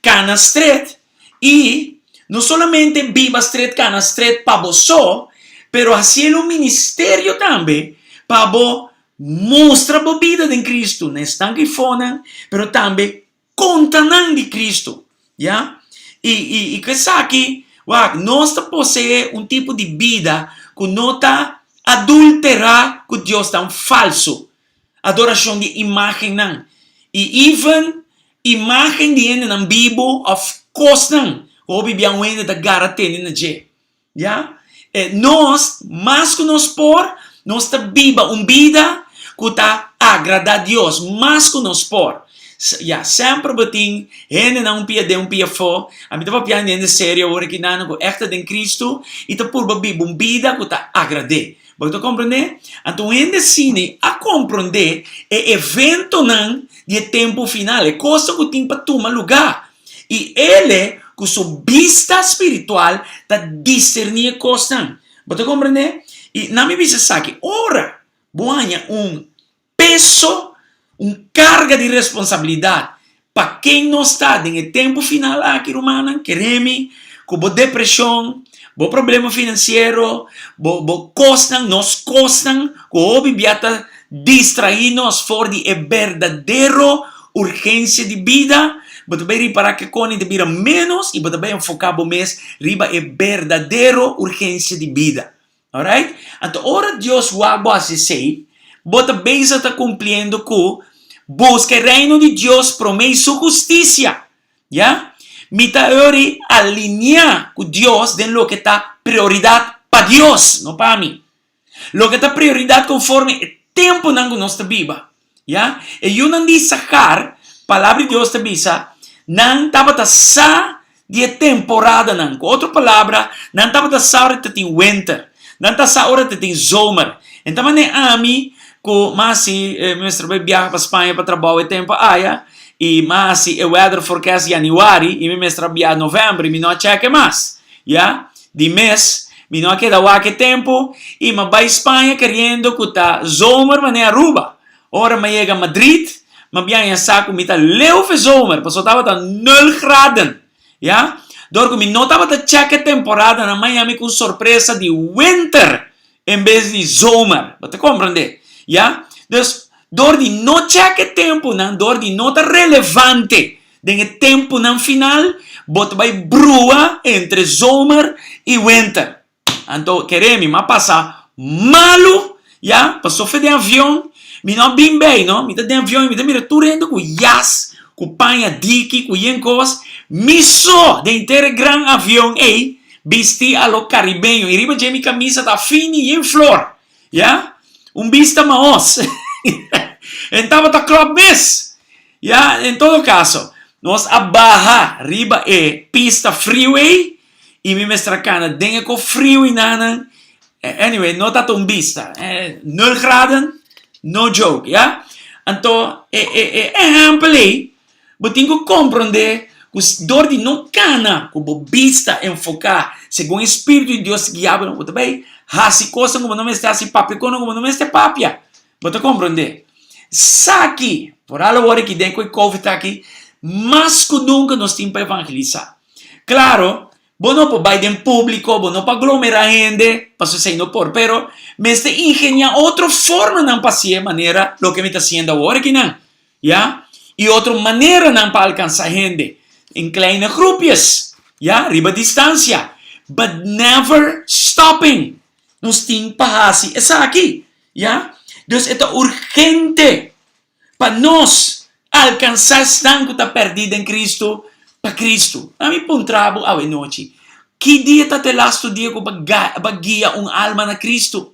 kana stret i no solamente biba stret, kana stret pa bo so, pero hasiel un ministerio tambe pa bo mustra bo bida den Kristu na esnan ku fonan, pero tambe Konta nan di Cristo, ya. I, i, i ku esaki, wak, nos ta poseé un tipo di bida ku no ta adulterá ku diosnan falsu, adorashon di imágennan, i even imágen di hendenan bibu òf kosnan ku hopi bia un hende ta gara tene na dje. Ya, e nos, mas ku nos por, nos ta biba un bida ku ta agradá Dios, mas ku nos por. Ya, semper bo tin hendenan un pia den, un pia afó. Ami ta papia di hende serio awor aki nan ku ègt ta den Kristu i ta purba biba un bida ku ta agrad'é. Bo ta komprondé? Anto un hende asina a komprondé e eventonan di e tempu final, e kosnan ku tin pa tuma lugá. I ele, ku su bista spiritual, ta diserní e kosnan. Bo ta komprendé? I nan mi bisa esaki, ora bo haña un peso, un karga di responsabilidat pa ken nos ta den e tempu final aki, rumannan, kere mi ku bo depreshon, bo problema finansiero, bo bo kosnan, nos kosnan ku hopi bia ta distraí nos for di e berdadero urgensia di bida, bo ta bai ripará ke koni ta bira ménos i bo ta bai enfoká bo mes riba e berdadero urgensia di bida. Alright? Anto ora Dios wak bo hasi esei, bo ta bezig ta kumpliendo ku buska e Reino di Dios promé i su hustisia. Ya? Mi ta ori alineá ku Dios den loke ta prioridat pa Dios, no pa mi. Loke ta prioridat konforme e tempunan ku nos ta biba. Ya? E yunan di Isakar, Palabra di Dios ta bisa, nan tabata sa di e temporadanan. Ku otro palabra, nan tabata sa ora ta tin wenter. Nan ta sa ora ta tin zomer. En ta manera ami ku mas si mi mester bai biaha pa Spaña pa trabou e tempu aya, i mas si e weather forecast yanüari i mi mester a biaha novèmber i mi no a chèk e mas. Ya, di mes mi no a keda wak e tempu i m'a bai Spaña keriendo ku ta zomer manera Aruba. Ora m'a yega Madrid, m'a biaña sa ku mi ta leu fe zomer, pasobra tabata nul graden. Ya, dor ku mi no tabata chèk e temporadanan m'a yami ku un sorpresa di winter en bes di zomer. Bo ta komprendé? Ya, dus dor di no chèk e tempunan, dor di no ta relevante Den e tempunan final, bo ta bai brua entre zomer i wenter. Anto, kere mi, m'a pasa malu, ya, paso fe den avion, mi no a bin bei, no, mi ta den avion i mi ta mira tur hende ku yas, ku paña diki, ku yen kos, mi so den henter e gran avion ei, bisti a lo karibeño, i riba dje mi kamisa ta fini yen flor, ya, un bista mahos. En tabata klòp mes. Ya, en todo caso, nos a baha riba e pista friu ei y mi mester a cana den e co friu y nanan. Anyway, no ta un bista. Nul graden, no joke, ya. Anto, e, e, e ehempel ei, bo tin cu comprende cu door di no cana cu bo bista enfoca segun e Spiritu di Dios ta guia bo, bo ta bay haci cosnan cu bo no mester haci, papia cosnan cu bo no mester papia. Bo ta komprondé? Saki, foral awor aki den ku e covid aki, mas ku nunka nos tin pa evangelisá. Klaro, bo no por bai den públiko, bo no por aglomerá hende, pasobra esei no por, pero mester ingeniá otro formanan pa hasié manera loke mi ta hasiendo awor akinan, ya? I otro maneranan pa alkansá hende, in kleine groepjes, ya, riba distansia, but never stopping. Nos tin pa hasi esaki. Ya? Dus e ta urgente pa nos alkansá esnan ku ta pèrdí den Kristu pa Kristu. Na mi puntra bo awe nochi, ki dia ta te lastu dia ku bo a guia un alma na Kristu?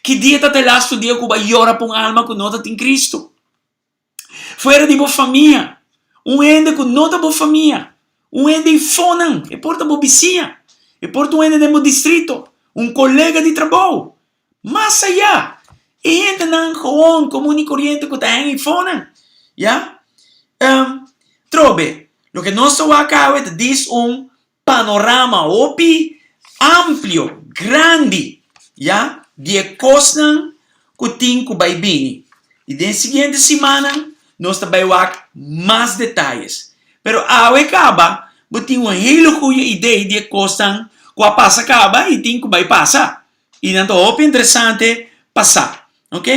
Ki dia ta te lastu dia ku bo a yora pa un alma ku no ta tin Kristu? Fuera di bo famia, un hende ku no ta bo famia, un hende i fonan, e por ta bo bisiña, e por ta un hende den bo distrito, un kolega di trabou. Mas ayá, e hendenan gewoon, komun i koriente ku ta hèn i fonan, ya. Trobe, loke nos ta wak awe ta dis un panorama hopi amplio, grandi, ya, di e kosnan ku tin ku bai bini. I den siguiente simannan nos ta bai wak mas detayes. Pero awe kaba bo tin un hele goeie idee di e kosnan ku a pasa kaba i tin ku bai pasa. I nan ta hopi interesante pa sa. Ok?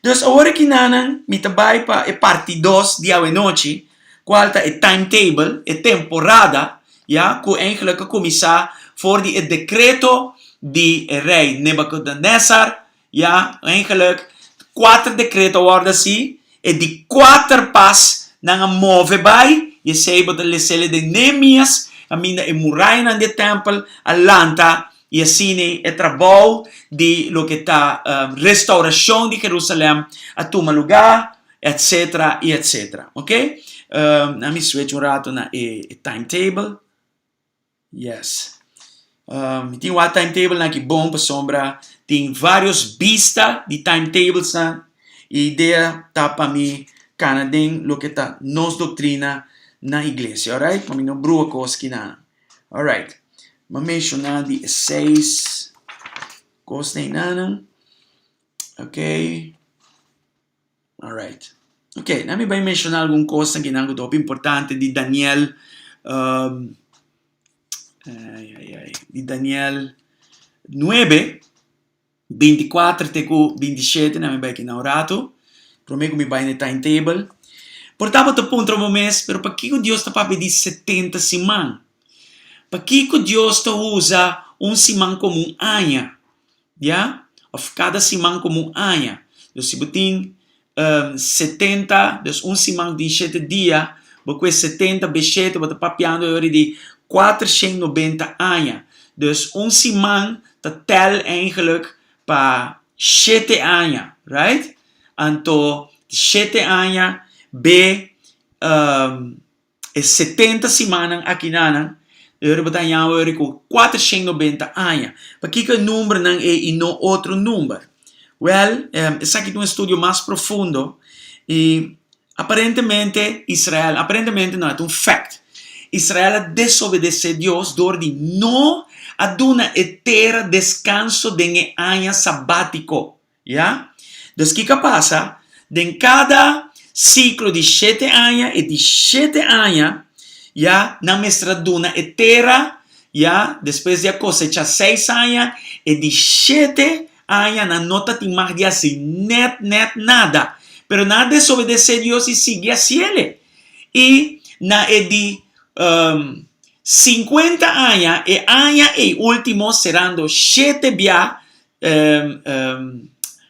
Dus awor aki nanan mi ta bai pa e parti dos di awenochi, kual ta e timetable, e temporada, ya, ku eigenlijk a kuminsá for di e dekreto di e rei Nebuchadnezzar, ya, eigenlijk kuater dekreto a wòrdu hasi, e di kuater pas nan a move bai, i esei bo ta les'el den Nehemias, kaminda e murayanan di e tèmpel a lanta. I asina e trabou di loke ta restaurashon di Jerusalèm a tuma lugá, etsetera i etsetera. Ok? Nan mi switch un rato na e timetable. Yes. Mi tin wak timetablenan aki bon pasobra tin vários bista di timetablesnan. E idea ta pa mi kana den loke ta nos doktrina na iglesia. Alright? Pa mi no brua kos kinan. Alright, m'a menshoná di e seis kos neinanan. Ok, alright. Ok, nan mi bai menshoná algun kosnan kinan ku ta hopi importante di Daniel, um, ai, ai, ai, di Daniel nuebe. 24 te ku 27 nan mi bai kina un ratu prome ku mi bai na e timetable. Por tabata puntra bo mes, pero pakiko Dios ta papia di 70 siman? Pakiko Dios ta usa un siman komo un aña? Ya? Òf kada siman komo un aña. Dus si bo tin 70, dus un siman tin shete dia, bo kue 70 be shete, bo ta papiando e ora di 490 aña. Dus un siman ta tel eigenlijk pa shete aña, right? Anto shete aña be E 70 simannan akinanan, e ora bo ta haña ora ku 490 aña. Pakiko e numbernan ei i no otro number? Wèl, esaki ta un estudio mas profundo i aparentemente Israel, aparentemente no, e ta un fact, Israel a desobedesé Dios dor di no a duna e tera deskanso den e aña sabátiko. Ya? Dus kiko a pasa? Den kada siklo di shete aña, e di shete aña, ya, nan mester a duna e tera, ya, despues di a kosechá seis aña, e di shete aña nan no ta tin mag di hasi nèt nèt nada. Pero nan a desobedesé Dios i sigui hasiel. I na e di sinkuenta aña, e aña ei último serando shete bia,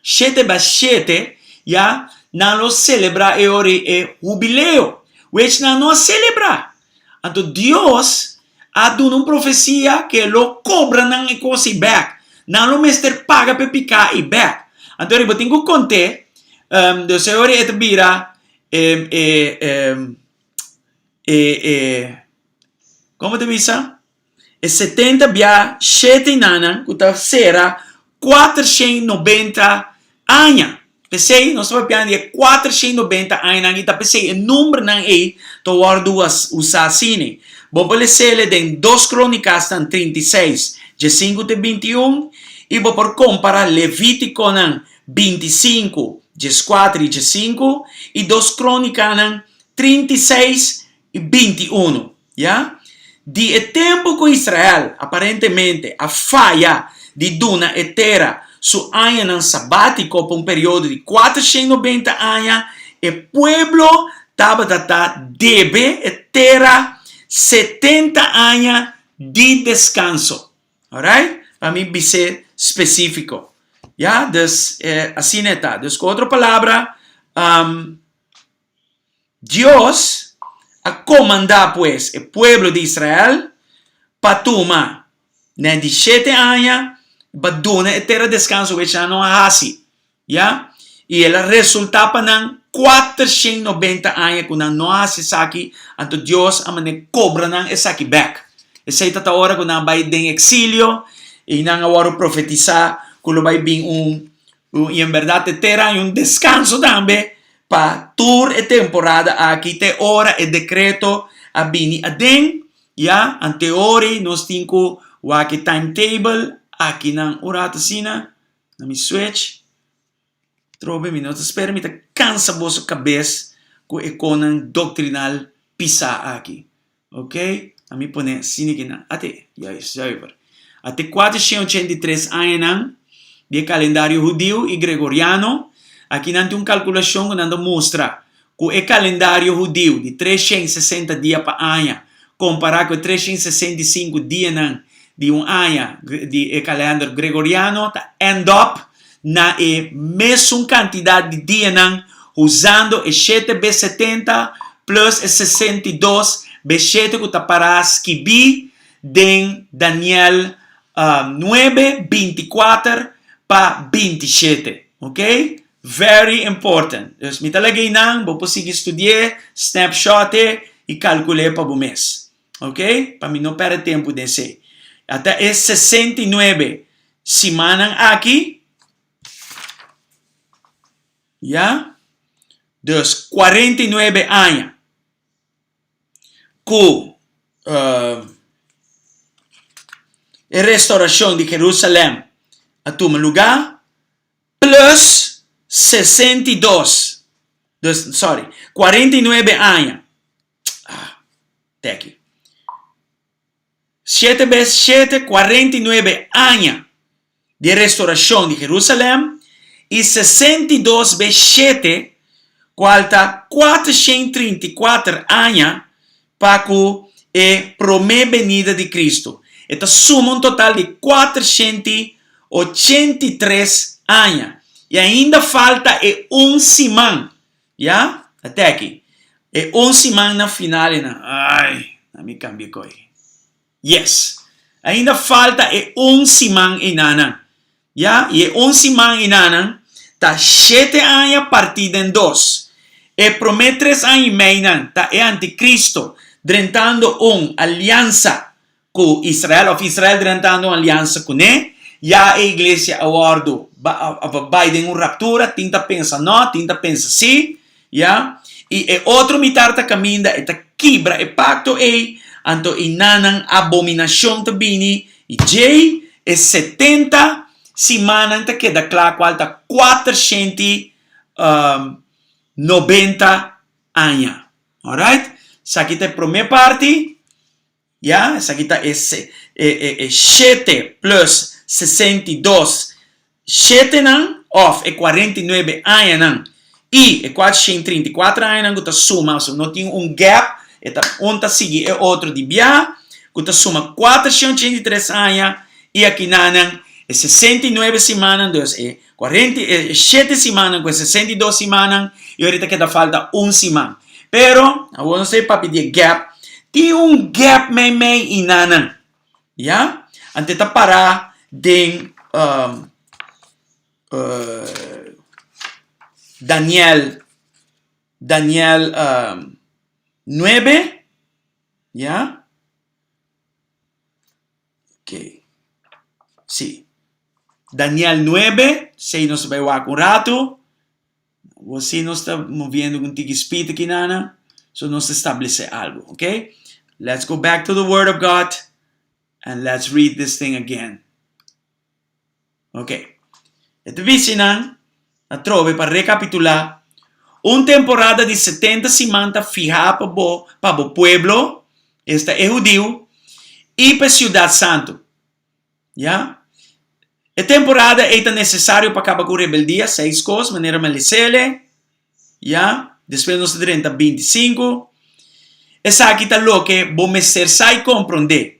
shete ba shete, ya, nan lo selebrá e ora ei e hubileo, wech nan no a selebrá. Anto Dios a duna un profesia ke lo kobra nan e kos ei bèk. Nan lo mester paga pa e piká ei bèk. Anto riba tin ku kont'é, dus e ora ei e ta bira e e e komo ta bisa? E 70 bia shete nanan ku ta sera 490 aña. P'esei nos ta papiando di e 490 añanan i ta p'esei e numbernan ei ta wòrdu usá asina. Bo por les'é den Dos Krónikasnan 36, diesinku te 21 i bo por kompará Levítikonan 25, dieskuater i diesinku i Dos Krónikanan 36 i 21. Ya. Di e tempu ku Israel aparentemente a faya di duna e tera su añanan sabátiko pa un periodo di 490 aña, e pueblo tabata ta debe e tera 70 aña di deskanso. Alright? Pa mi bis'é spesífiko. Ya, dus asina e ta. Dus ku otro palabra, Dios a komandá pues e pueblo di Israel pa tuma na e di shete aña pa duna e tera deskanso wech nan no a hasi, ya, i el a resultá pa nan 490 aña ku nan no a hasi esaki, anto Dios a manera kobra nan esaki bèk. Esei ta ta ora ku nan a bai den eksilio i nan a wòrdu profetisá ku lo bai bin un, i en bèrdat e tera haña un deskanso tambe. pa tur e temporada aki te ora e dekreto a bini aden, ya, anteori nos tin ku wak e timetable akinan un rato asina, na mi switch. Trobe mi no ta spera mi ta kansa boso kabes ku e konan doktrinal pisá aki. Ok, a mi pone asina kinan. Ate, juist, zuiver. Ate 483 añanan di e kalendario hudiu i gregoriano. Akinan tin un kalkulashon ku nan ta mustra ku e kalendario hudiu di 360 dia pa aña kompará ku e 365 dianan di un aña di e kalender gregoriano ta end up na e mesun kantidat di dianan usando e shete bes 70 plus e 62 bes shete ku ta pará skibí den Daniel 9, 24 pa 27. Ok? Very important. Dus mi ta laga einan, bo por sigui studi'é, snapshot'é i kalkul'é pa bo mes. Ok? Pa mi no pèrdè tempu den esei. Ata e 69 simannan aki, ya, dus 49 aña ku e restaurashon di Jerusalèm a tuma lugá, plus 62, dus, sorry, 49 aña, ah, teki, Shete bes shete, 49 aña di e restaurashon di Jerusalèm, i 62 bes shete, kual ta 434 aña pa ku e promé benida di Kristu. E ta suma un total di 483 aña. I ainda falta e un siman. Ya? Ate aki. E un siman na final e nan. Ai, na mi cambia coi. Yes. Ainda falta e un siman enanan. Ya? Y e un siman enanan ta shete aña partí den dos. E promé tres aña y meinan ta e anticristo drentando un aliansa ku Israel òf Israel drentando un aliansa kuné, ya e iglesia a wòrdu bai den un raptura, tin ta pensa nò, tin ta pensa sí, ya, i e otro mitar ta kaminda, e ta kibra e pakto ei, anto i nan abominashon ta bini, i djei e 70 simannan ta keda kla kual ta 490 aña. Alright, esaki ta e promé parti. Ya, esaki ta e e shete plus 62 shetenan òf e 49 añanan i e 434 añanan ku ta suma, so no tin un gap, e ta un ta sigui e otro di bia, ku ta suma 483 aña i akinanan e 69 simannan, dus e Cuarenta e shete simannan cu e 62 simannan y ahorita keda falta un siman. Pero, awor nos ta papia di e gap. Tin un gap meimei y nanan. Ya? Ante ta para den um, uh, Daniel, Daniel um, 9. Ya? Ok. Sí. Daniel 9, sei nos bai wak un rato. Bo si nos ta moviendo un tiki speed aki nana. So nos establece algo, ok? Let's go back to the word of God and let's read this thing again. Ok. E ta bisa nan, atrobe pa rekapitulá, un temporada di 70 siman ta fihá pa bo, pa bo pueblo, esta e hudiu, i pa e siudat santu. Ya. E temporada ei ta nesesario pa kaba ku rebeldia, seis kos, manera mi a lesele. Ya. Despues nos ta drenta 25. Esaki ta loke bo mester sa i komprondé.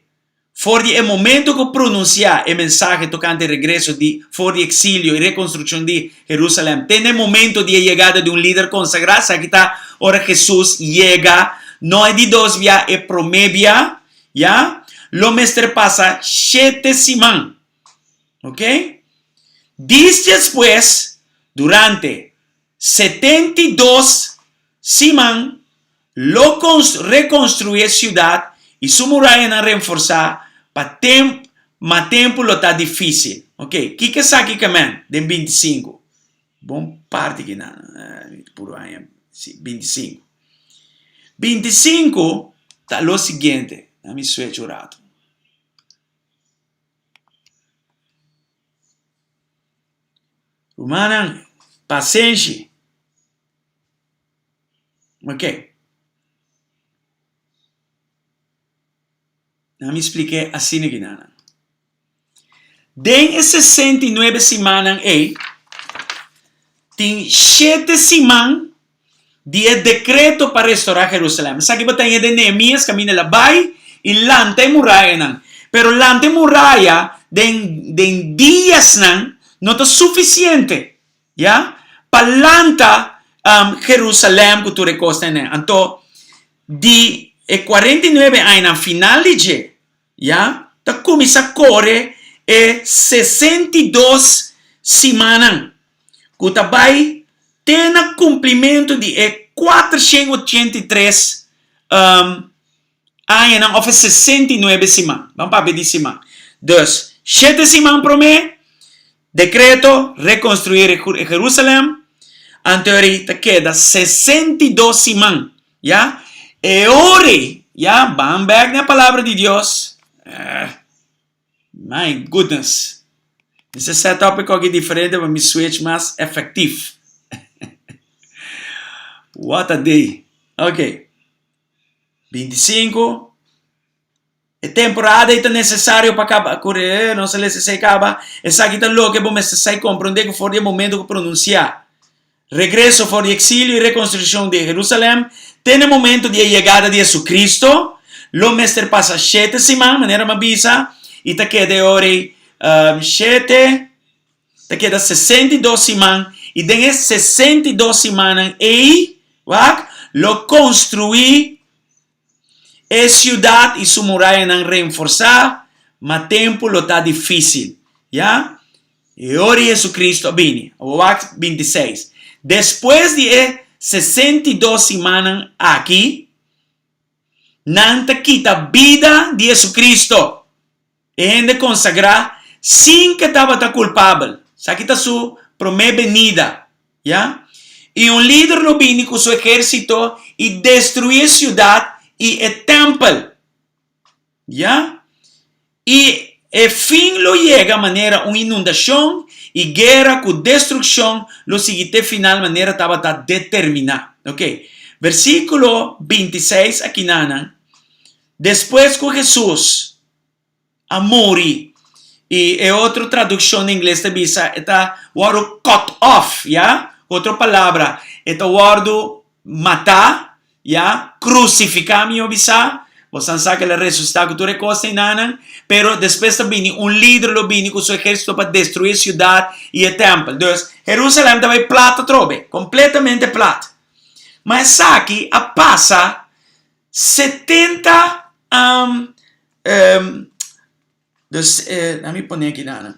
For di e momento ku pronunsiá e mensahe tokante e regreso di for di eksilio i rekonstrukshon di Herusalèm te na e momento di e yegada di un lider konsagrá, esaki ta ora Hesus yega, no e di dos bia, e promé bia, ya, lo mester pasa shete siman. Ok? Dis despues, durante 72 siman, Lo rekonstruí e siudat i su murayanan renforsá pa tem ma tempu lo ta difísil. Ok, kiko esaki ke men den 25? Bon parti kinan, puru aña, si, bintisinku. Bintisinku ta lo siguiente, na mi switch un ratu. Rumannan, pasenshi. Ok. Na mi splik'é asina kinanan. Den e 69 simannan ei, tin shete siman di e dekreto pa restorá Jerusalèm. Esaki bo ta haña den Nehemías kaminda el a bai i lanta e murayanan. Pero lanta e muraya den den diasnan no ta sufisiente, ya, pa lanta Jerusalèm ku tur e kosnan ei. Anto, di e 49 añanan final di dje, Ya ta kuminsá kore e 62 simannan ku ta bai te na kumplimentu di e 483 añanan òf e 69 siman. Ban papia di siman. Dus, shete siman promé, dekreto, rekonstruí Jerusalèm, anto ta keda 62 siman. Ya, e ora ei, ya, ban bek na e palabra di Dios. Eh, my goodness. Mester set up e koki diferente pa mi switch mas efectief. What a day. Ok. 25. E temporada ei ta nesesario pa kaba ku e nos a lesa esei kaba. Esaki ta loke bo mester sa i komprondé ku for di e momento ku pronunsiá regreso for di eksilio i rekonstrukshon di Herusalèm te na e momento di e yegada di Hesukristu, lo mester pasa shete siman, manera mi a bisa, i ta keda e ora ei shete, ta keda 62 siman, i den e 62 simannan ei, wak, lo konstruí E siudat i su murayanan renforsá, ma tempu lo ta difísil. Ya? E ora JesuCristo a bini. Awor wak 26. Despues di e 62 simannan aki, nan ta kita bida di JesuCristo. E hende konsagrá sin ke tabata kulpabel. Esaki ta su promé benida, ya. I un lider lo bini ku su ehérsito i destruí e siudat i e tèmpel, ya. I e fin lo yega manera un inundashon i guera ku destrukshon lo sigui te final manera tabata determiná. Oke, versíkulo 26 akinanan, Despues ku Hesus a muri, i e otro tradukshon na ingles ta bisa e ta wòrdu cut off, ya, ku otro palabra e ta wòrdu matá, ya, krusifiká mihó bisá, boso sa ku el a resusitá ku tur e kos einanan, pero despues ta bini un lider lo bini ku su ehérsito pa destruí e siudat i e tèmpel. Dus, Herúsalèm ta bai plat atrobe, kompletamente plat. Ma esaki a pasa 70 um, um, dus, eh, laat mi pone aki dana.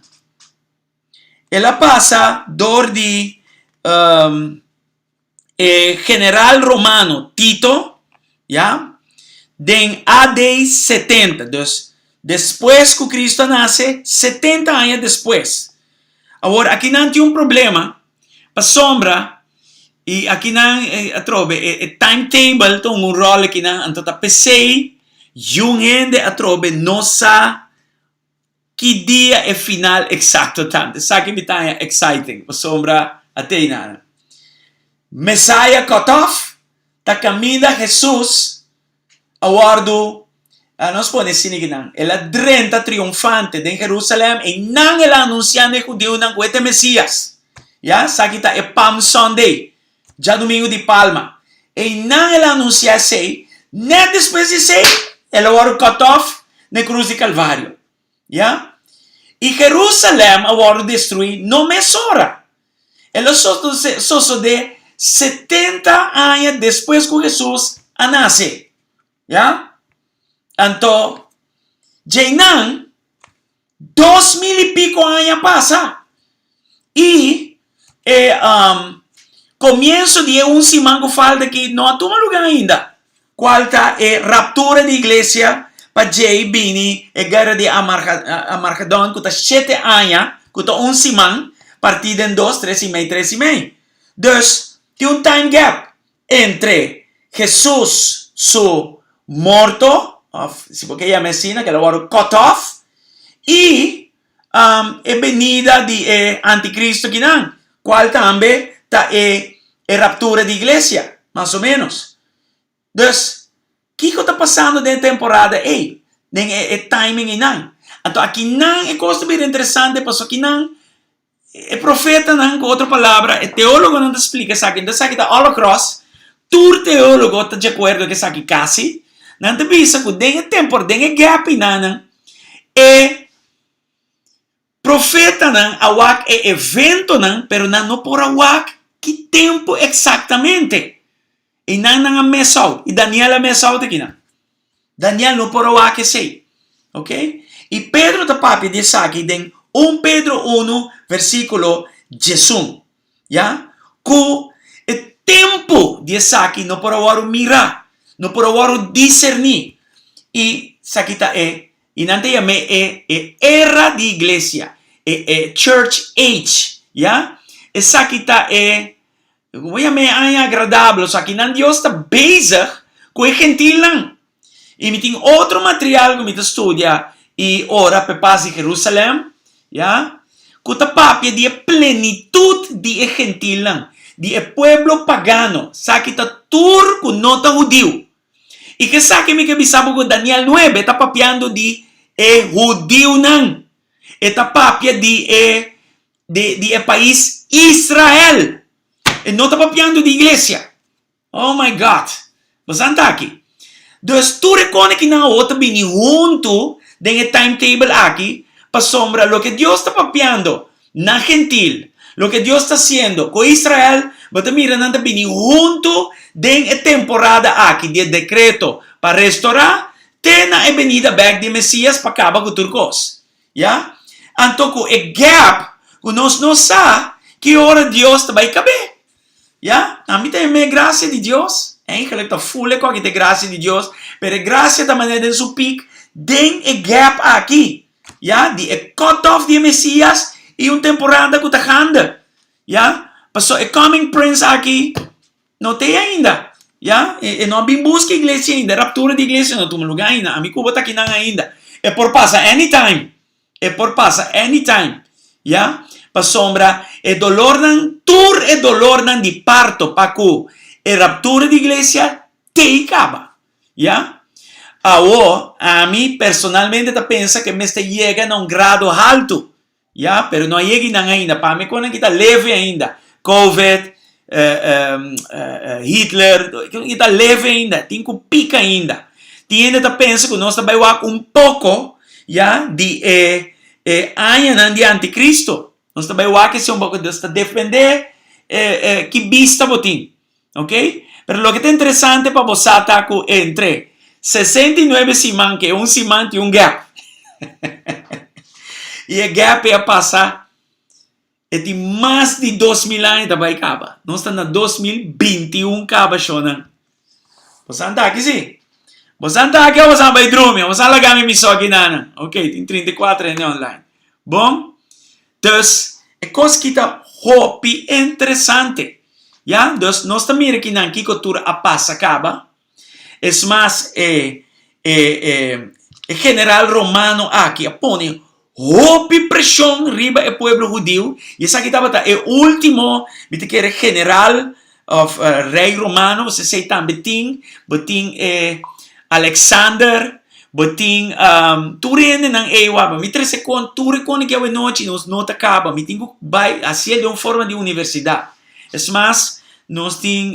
El a pasa door di um, e general romano Tito, ya, den AD 70, dus despues ku Cristo a nase, 70 aña despues. Awor, aki nan tin un problema, pasobra I akinan atrobe e timetable ta un ròl akinan, anto ta p'esei yun hende atrobe no sa ki dia e final eksakto ta. Esaki mi ta haña exciting pasobra a tei nan. Messiah cut off ta kaminda Hesus a wòrdu, nos pone asina ki nan, el a drenta triunfante den Jerusalèm i nan el a anunsiá na e hudiunan ku e ta e Mesías. Ya, esaki ta e Palm Sunday, djadumingu di Palma. I nan el a anunsiá esei, nèt despues di esei, el a wòrdu cut off na e krus di Kalvario. Ya, i Jerusalèm a wòrdu destruí no mesora. El a sosodé 70 aña despues ku Hesus a nase. Ya? Anto, djeinan, 2000 i piko aña pasa. I e um, komienso di e un siman ku falta aki no a tuma lugá ainda. Kual ta e raptura di iglesia pa djei bini e guera di Amargedon ku ta shete aña, ku ta un siman. partí den dos, tres i mei, tres i mei. Dus, tin un time gap entre Hesus su morto, òf si bo ke yama asina, ku el a wòrdu cut off, i e benida di e anticristo kinan, kual tambe ta e e raptura di iglesia, mas o ménos. Dus, kiko ta pasando den e temporada ei, den e e timing einan? Anto akinan e kos ta bira interesante pasobra akinan e profetanan, ku otro palabra, e teólogonan ta splika esaki, enton esaki ta all across, tur teólogo ta di akuerdo ku esaki kasi, nan ta bisa ku den e tempor, den e gap einanan, e profetanan a wak e eventonan, pero nan no por a wak ki tempu eksaktamente. Einan nan a miss out, i Daniel a miss out akinan. Daniel no por a wak esei. Ok? I Pedro ta papia di esaki den 1 Pedro 1 versíkulo 11. Ya? Ku e tempu di esaki no por a wòrdu mirá, no por a wòrdu diserní. I esaki ta e, i nan ta yam'é e e era di iglesia, e e church age. Ya? Esaki ta e Bo yama e aña agradabel, osea kinan Dios ta bezig ku e gentilnan. I mi tin otro material ku mi ta studia i ora p'e pas di Jerusalèm, ya, ku ta papia di e plenitut di e gentilnan, di e pueblo pagano, esaki ta tur ku no ta hudiu. I ke esaki mi ke bisa bo ku Daniel nuebe ta papiando di e hudiunan, e ta papia di e di, di e pais Israel. E no ta papiando di iglesia. Oh my God. Bosan ta aki. Dus tur e kone ki nan awor ta bini huntu den e timetable aki pasobra loke Dios ta papiando na gentil, loke Dios ta hasiendo ku Israel, bo ta mira nan ta bini huntu den e temporada aki di e dekreto pa restorá te na e benida bèk di e Mesias pa kaba ku tur kos. Ya? Anto ku e gap ku nos no sa ki ora Dios ta bai kab'é. Ya? Ami ta hem'é grasia di Dios. Eigenlijk ta ful e koki ta e grasia di Dios, pero e grasia ta manera den su pik den e gap aki. Ya? Di e cut off di e Mesias i un temporada ku ta gande. Ya? Pasobra e coming prince aki No t'ei ainda. Ya, e no a bin buska iglesia ainda. E raptura di iglesia no tuma luga ainda. Ami ku bo ta akinan ainda. E por pasa anytime. E por pasa anytime. Ya, pasobra e dolornan, tur e dolornan di parto pa ku e raptura di iglesia t'ei kaba. Ya. Awo, ami personalmente ta pensa ku e mester yega na un grado haltu. Ya, pero no a yega einan ainda. Pa mi konan ki ta leve ainda. Covid, Hitler, ki ta leve ainda. Tin ku pika ainda. Tin hende ta pensa ku nos ta bai wak un poko, ya, di e e añanan di anticristo. Nos ta bai wak esei un poko. Nos ta defende ki bista bo tin. Ok? Pero loke ta interesante pa bo sa ta ku entre 69 siman ke un siman tin un gap. I e gap ei a pasa e tin mas di 2000 aña ta bai kaba. Nos ta na 2021 kaba shownan. Bosan ta aki si? Bosan ta aki o bosan bai drumi? O bosan laga mi mi so aki nanan? Ok, tin 34 hende online. Bon, Dus, e kos ki ta hopi interesante. Ya, dus nos ta mira kinan kiko tur a pasa kaba. Es mas, e, e, e, e general romano aki a pone hopi preshon riba e pueblo hudiu, i esaki tabata e último, mi ta kere, general òf rei romano, bo esei tambe tin, bo tin e Alexander, bo tin tur hendenan ei wak, mi trese kon tur e kone ki awenochi nos no ta kaba, mi tin ku bai hasié den un forma di universidat. Es mas, nos tin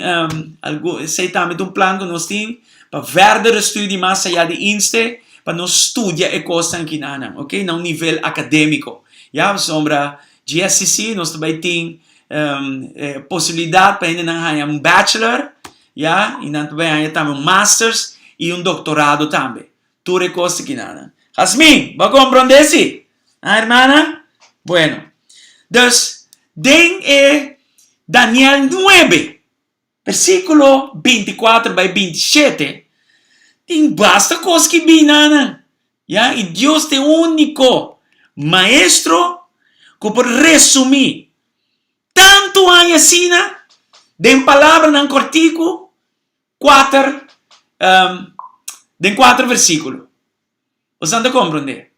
algun, esei tambe ta un plan ku nos tin pa verdere studie mas ayá di INSTE, pa nos studia e kosnan kinanan, ok, na un nivel akadémiko. Ya, pasobra GSCC nos ta bai tin posibilidat pa hendenan haña un bachelor, ya, i nan ta bai haña tambe un masters i un doktorado tambe. Tur e kos aki nan. Jasmin, bo a komprondé si? Ah, hermana? Bueno. Dus, den e Daniel nuebe, Versíkulo 24 bai 27, tin basta kos ki bin na nan. Ya, i Dios ta e úniko maestro ku por resumí. Tantu aña asina, den palabranan kòrtiku, kuater, den kuater versíkulo. Boso ta komprondé?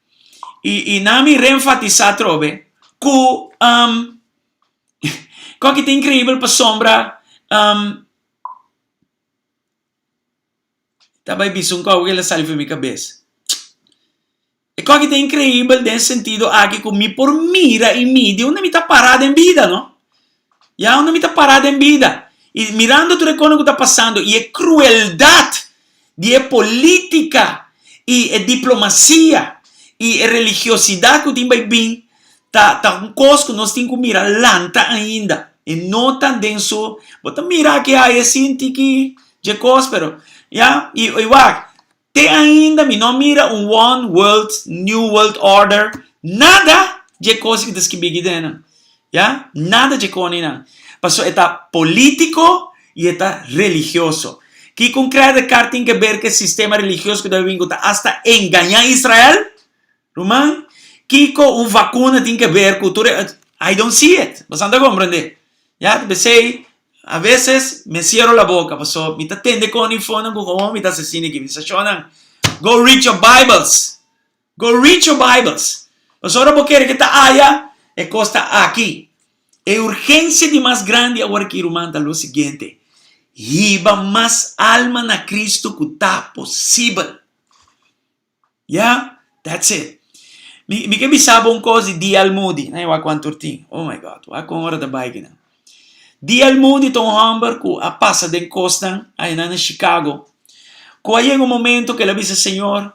I, i nan mi reenfatisá atrobe ku um, kòke ta inkreibel pasobra um, ta bai bisa un kòke ku el a sali for mi kabes. E kòke ta inkreibel den sentido aki ku mi por mira i midi unda mi ta pará den bida, no? Ya, unda mi ta pará den bida. I mirando tur e kosnan ku ta pasando i e krueldat di e polítika i e diplomasia i e religiosidat ku tin bai bin, ta ta un kos ku nos tin ku mira lanta ainda. E no ta den su, bo ta mira aki ai e sinti ki dje kos, pero ya, i i wak, Te ainda mi no mira un one world, new world order, nada dje kos ki ta skibí aki den nan. Ya, nada dje koninan. Pasobra e ta polítiko i e ta religioso. Kiko un credit card tin ke ber ku e sistema religioso ku ta bin ku ta asta engañá Israel? Ruman, kiko un vakuna tin ke ber ku tur e, I don't see it. Boso ta komprendé? Ya, ta p'esei a veces me siero la boka paso mi ta tende kon infonan ku gewoon mi ta asesina aki. Mi sa shonnan, go read your Bibles. Go read your Bibles. Paso ora bo kere ke ta aya, e kos ta aki. E urgensia di mas grandi awor aki, ruman, ta lo siguiente, hiba mas alma na Kristu ku ta posibel. Ya, that's it. Mi, mi ke bisa bo un kos di D.L. Moody. Nan wak kuantu or tin. Oh my God, wak kon ora ta bai kinan. D.L. Moody ta un hòmber ku a pasa den kosnan aynan na Chicago. Ku a yega un momento ku el a bisa, Señor,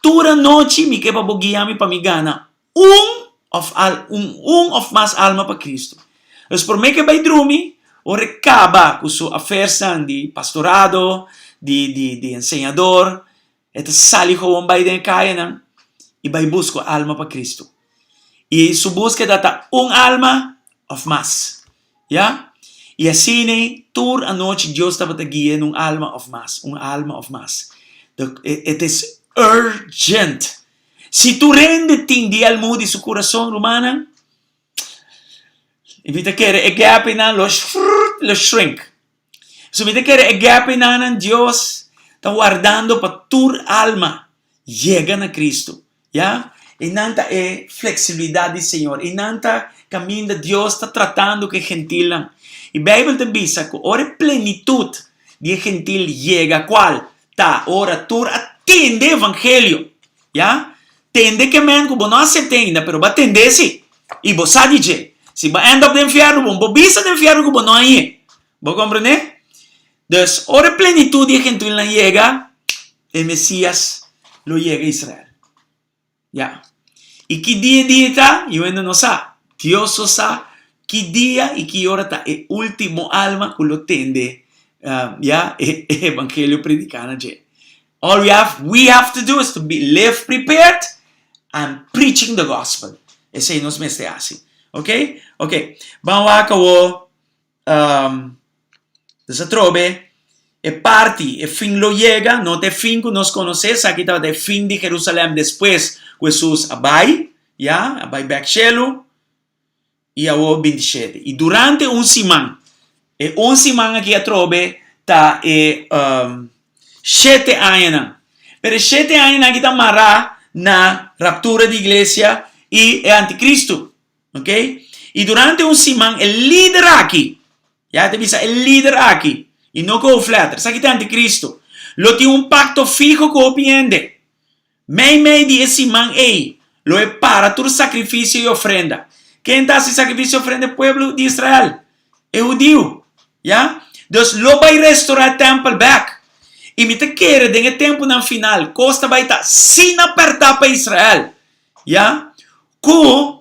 tur anochi mi ke pa bo guia mi pa mi gana un òf al un un òf mas alma pa Kristu. Dus promé ku e bai drumi, ora e kaba ku su afersnan di pastorado, di di di enseñador, E ta sali gewoon bai den e kayanan i bai buska un alma pa Kristu. I su búskeda ta un alma òf mas. Ya? I asina tur anochi Dios tabata gui'é na un alma òf mas, un alma òf mas. The, it is urgent. Si tur hende tin di almu di su kurason, rumannan, mi ta kere e gap einan lo lo shrink. So mi ta kere e gap einanan Dios ta wardando pa tur alma yega na Cristo. Ya? Einan ta e flexibilidad di Señor. Einan ta caminda Dios ta tratando cu e gentilnan. Y Bijbel ta bisa cu ora e plenitud di e gentil yega, cual ta ora tur a tende evangelio. Ya? Tende ke men ku bo no asept'é ainda, pero bo a tend'é sí, i bo sa di dje. Si bo end up den fièrnu, bo no por bisa den fièrnu ku bo no a hañ'é. Bo komprendé? Dus, ora e plenitut di e gentilnan yega, e Mesías lo yega Israel. Ya. I ki dia e dia ta, yu hende no sa. Dios so sa ki dia i ki ora ta e último alma ku lo tende, ya, e evangelio prediká na dje. All we have, we have to do is to be live prepared and preaching the gospel. Esei nos mester hasi. Ok? Ok. Ban wak awo um, dus atrobe e parti, e fin lo yega, no ta e fin ku nos konosé, esaki tabata e fin di Jerusalem despues ku Hesus a bai, ya, a bai bek shelu. I awor 27. I durante un siman, e un siman aki atrobe ta e shete añanan. Pero e shete añanan aki ta mará na raptura di iglesia i e antikristu. Ok? I durante un siman e lider aki, ya ta bisa e lider aki, i no ku hoofdletter, esaki ta antikristu, lo tin un pakto fiho ku hopi hende. Meimei di e siman ei, lo e para tur sakrifisio i ofrenda. Ken ta hasi sakrifisio i ofrenda? E pueblo di Israel, e hudiu. Ya? Dus lo bai restorá e tèmpel bèk. I mi ta kere den e tempunan final, kos ta bai ta asina pèrtá pa Israel, ya, ku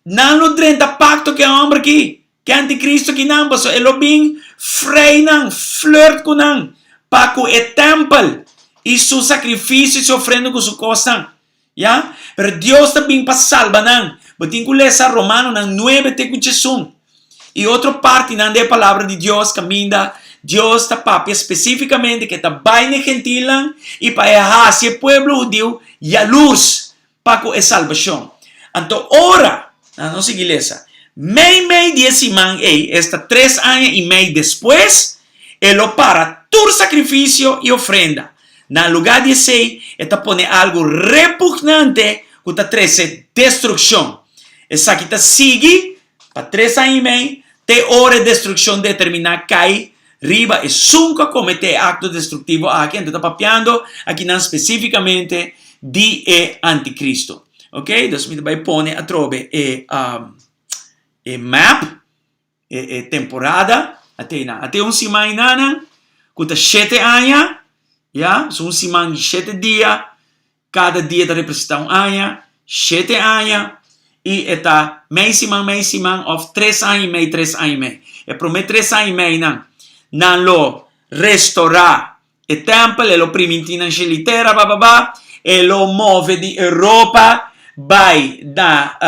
nan lo drenta pakto ku e hòmber akí. Ke antikristo ki nan, pasobra e lo bin frei nan, flirt ku nan, pa ku e tèmpel i su sakrifisio i su ofrenda ku su kosnan. Ya? Pero Dios ta bin pa salba nan. Bo tin ku lesa Romanonan nuebe te ku djesun i otro partinan den e Palabra di Dios kaminda Dios ta papia spesífikamente ke ta bai na e gentilnan i pa e hasi e pueblo hudiu yalurs pa ku e salbashon. Anto ora, nan no sigui lesa. Mei mei di e siman ei, esta tres aña i mei despues, e lo para tur sakrifisio i ofrenda. Na lugá di esei, e ta pone algu repugnante ku ta trese destrukshon. Esaki ta sigui pa tres aña i mei, te ora e destrukshon determiná kai riba esun ku a kometé e akto destruktivo aki. Anto ta papiando akinan spesífikamente di e antikristu. Ok, dus mi ta bai pone atrobe e e map, e e temporada, ate einan. Ate un siman einanan ku ta shete aña, ya, so un siman di shete dia, Kada dia ta representá un aña, shete aña, i e ta mei siman, mei siman òf tres aña i mei, tres aña i mei. E promé tres aña i meinan, nan lo restorá e tèmpel, e lo primintí nan shelu i tera, ba ba ba, e lo move di Europa bai na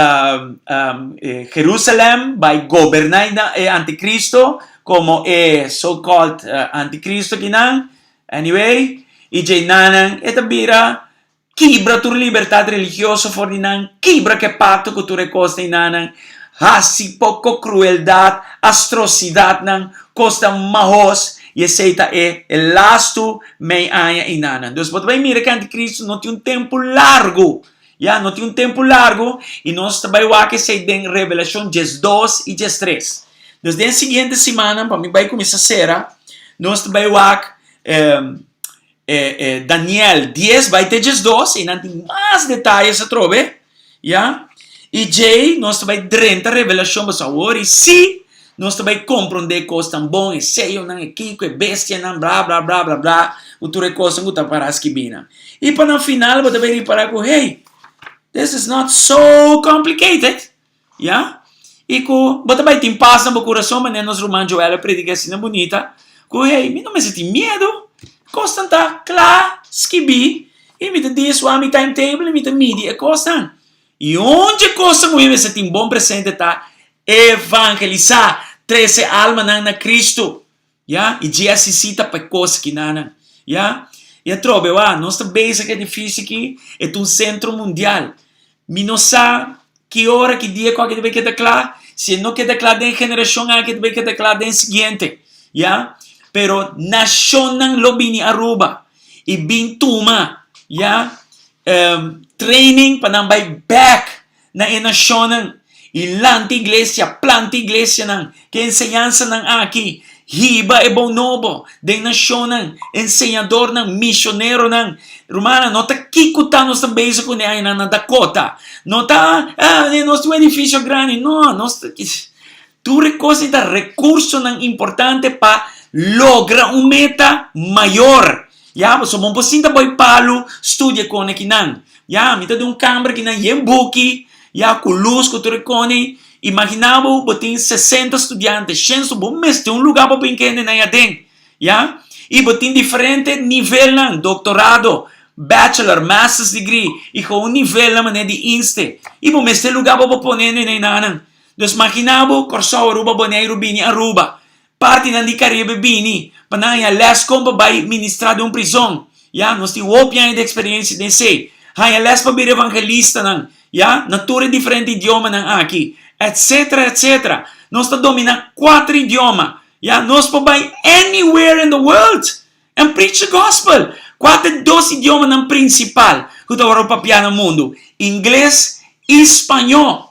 Jerusalèm, bai goberná e antikristo komo e so called antikristo kinan. Anyway, i djei nanan e ta bira kibra tur libertat religioso for di nan, kibra ku e pakto ku tur e kos ei nanan, hasi poko krueldat, astrosidatnan, kosnan mahos, i esei ta e e lastu mei aña ei nanan. Dus bo ta bai mira ku antikristu no tin un tempu largu, ya, no tin un tempu largu, i nos ta bai wak esei den Revelashon 12 i 13. Dus den siguiente simannan pa mi bai kuminsá sera, nos ta bai wak Daniel 10 bai te 12 i nan tin mas detayes atrobe, ya. I djei nos ta bai drenta Revelashon pasobra awor i si nos ta bai komprondé kosnan bon, e seyonan, e kiko, e bestianan, bla bla bla bla bla, ku tur e kosnan ku ta pará skibí nan. I pa nan final bo ta bai ripará ku hey, this is not so complicated. Ya? I ku bo ta bai tin pas na bo kurason manera nos ruman Joel a prediká asina bunita, ku hey, mi no mester tin miedu, kosnan ta kla skibí i mi ta diswa mi timetable i mi ta midi e kosnan. I un dje kosnan ku mi mester tin bon presente ta evangelisá, trese almanan na Kristu. Ya, i GSCC ta pa e kos kinanan. Ya, i atrobe wak, nos ta bezig ku e edifisio aki, e ta un sentro mundial. Mi no sa ki ora, ki dia ku aki ta bai keda kla, si e no keda kla den e generashon aki, e ta bai keda kla den e siguiente. Ya, pero nashonnan lo bini Aruba i bin tuma, ya, training pa nan bai bèk na e nashonnan i lanta iglesia, planta iglesianan, ku e enseñansanan aki hiba e bon nobo den nashonnan, enseñadornan, mishoneronan. Rumannan, no ta kiko ta nos ta bezig kuné añanan na Dakota. No ta, ah, nos tin un edifisio grandi. No, nos ta, tur e kos ei ta rekursonan importante pa logra un meta mayor. Ya, pasobra bo por sinta bo e palu studia kone kinan. Ya, mi ta den un kamber kinan yen buki, ya, ku lus, ku tur e kone. Imagina bo, bo tin sesenta studiante, shen stu, bo mester un luga pa bo hinka hendenan ei aden. Ya, i bo tin diferente nivelnan, doktorado, bachelor, master's degree, i gewoon nivelnan manera di inste. I bo mester luga pa bo pone hendenan einanan. Dus magina bo, Kòrsou, Aruba, Boneiru bini Aruba. Partinan di Caribe bini pa nan haña les kon pa bai ministrá den un prizon. Ya, nos tin hopi aña di eksperensia den esei. Haña les pa bira evangelistanan, ya, na tur e diferente idiomanan aki, etcetera, etcetera. Nos ta dominá kuater idioma. Ya, nos por bai anywhere in the world and preach the gospel. Kua ta e dos idiomanan prinsipal ku ta wòrdu papiá na mundu? Ingles i spañó.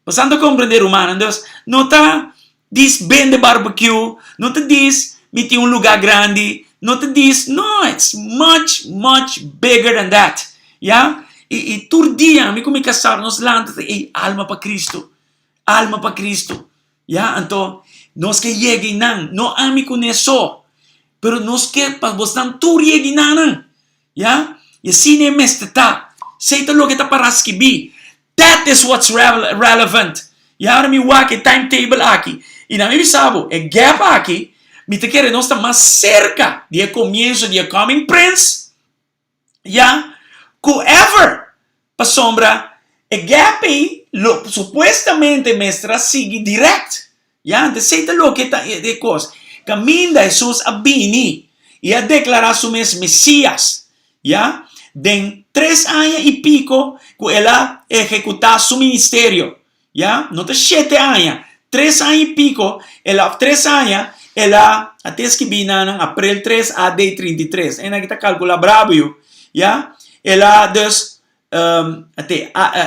Bosan ta comprende rumannan? Dus no ta dis bende barbecue, no ta dis mi tin un lugar grandi, no ta dis, no, it's much, much bigger than that, ya? I, i tur dia mi ku mi kasá nos lanta ta ey alma pa Cristo, alma pa Cristo, ya? Anto nos ke yega einan, no ami kuné so, pero nos ke pa bosnan tur yega einanan, ya? I asina e mester ta. Esei ta loke ta para skibí. That is what's relevant. I ahora mi wak e timetable aki i nan mi bisa bo, e gap aki, mi ta kere nos ta mas serka di e komienso di e coming prince, ya, ku ever. Pasobra e gap ei lo supuestamente mester a sigui direct. Ya, anto esei ta loke ta e kos. Kaminda Hesus a bini i a deklará su mes Mesías, ya, den tres aña i piko ku el a ehekutá su ministerio, Ya, no ta shete aña, tres aña i piko, el a, tres aña, el a, a te skibí na nan aprel tres AD 33. Esnan ki ta kalkulá brabu yu. Ya, el a dus, a te, a, a,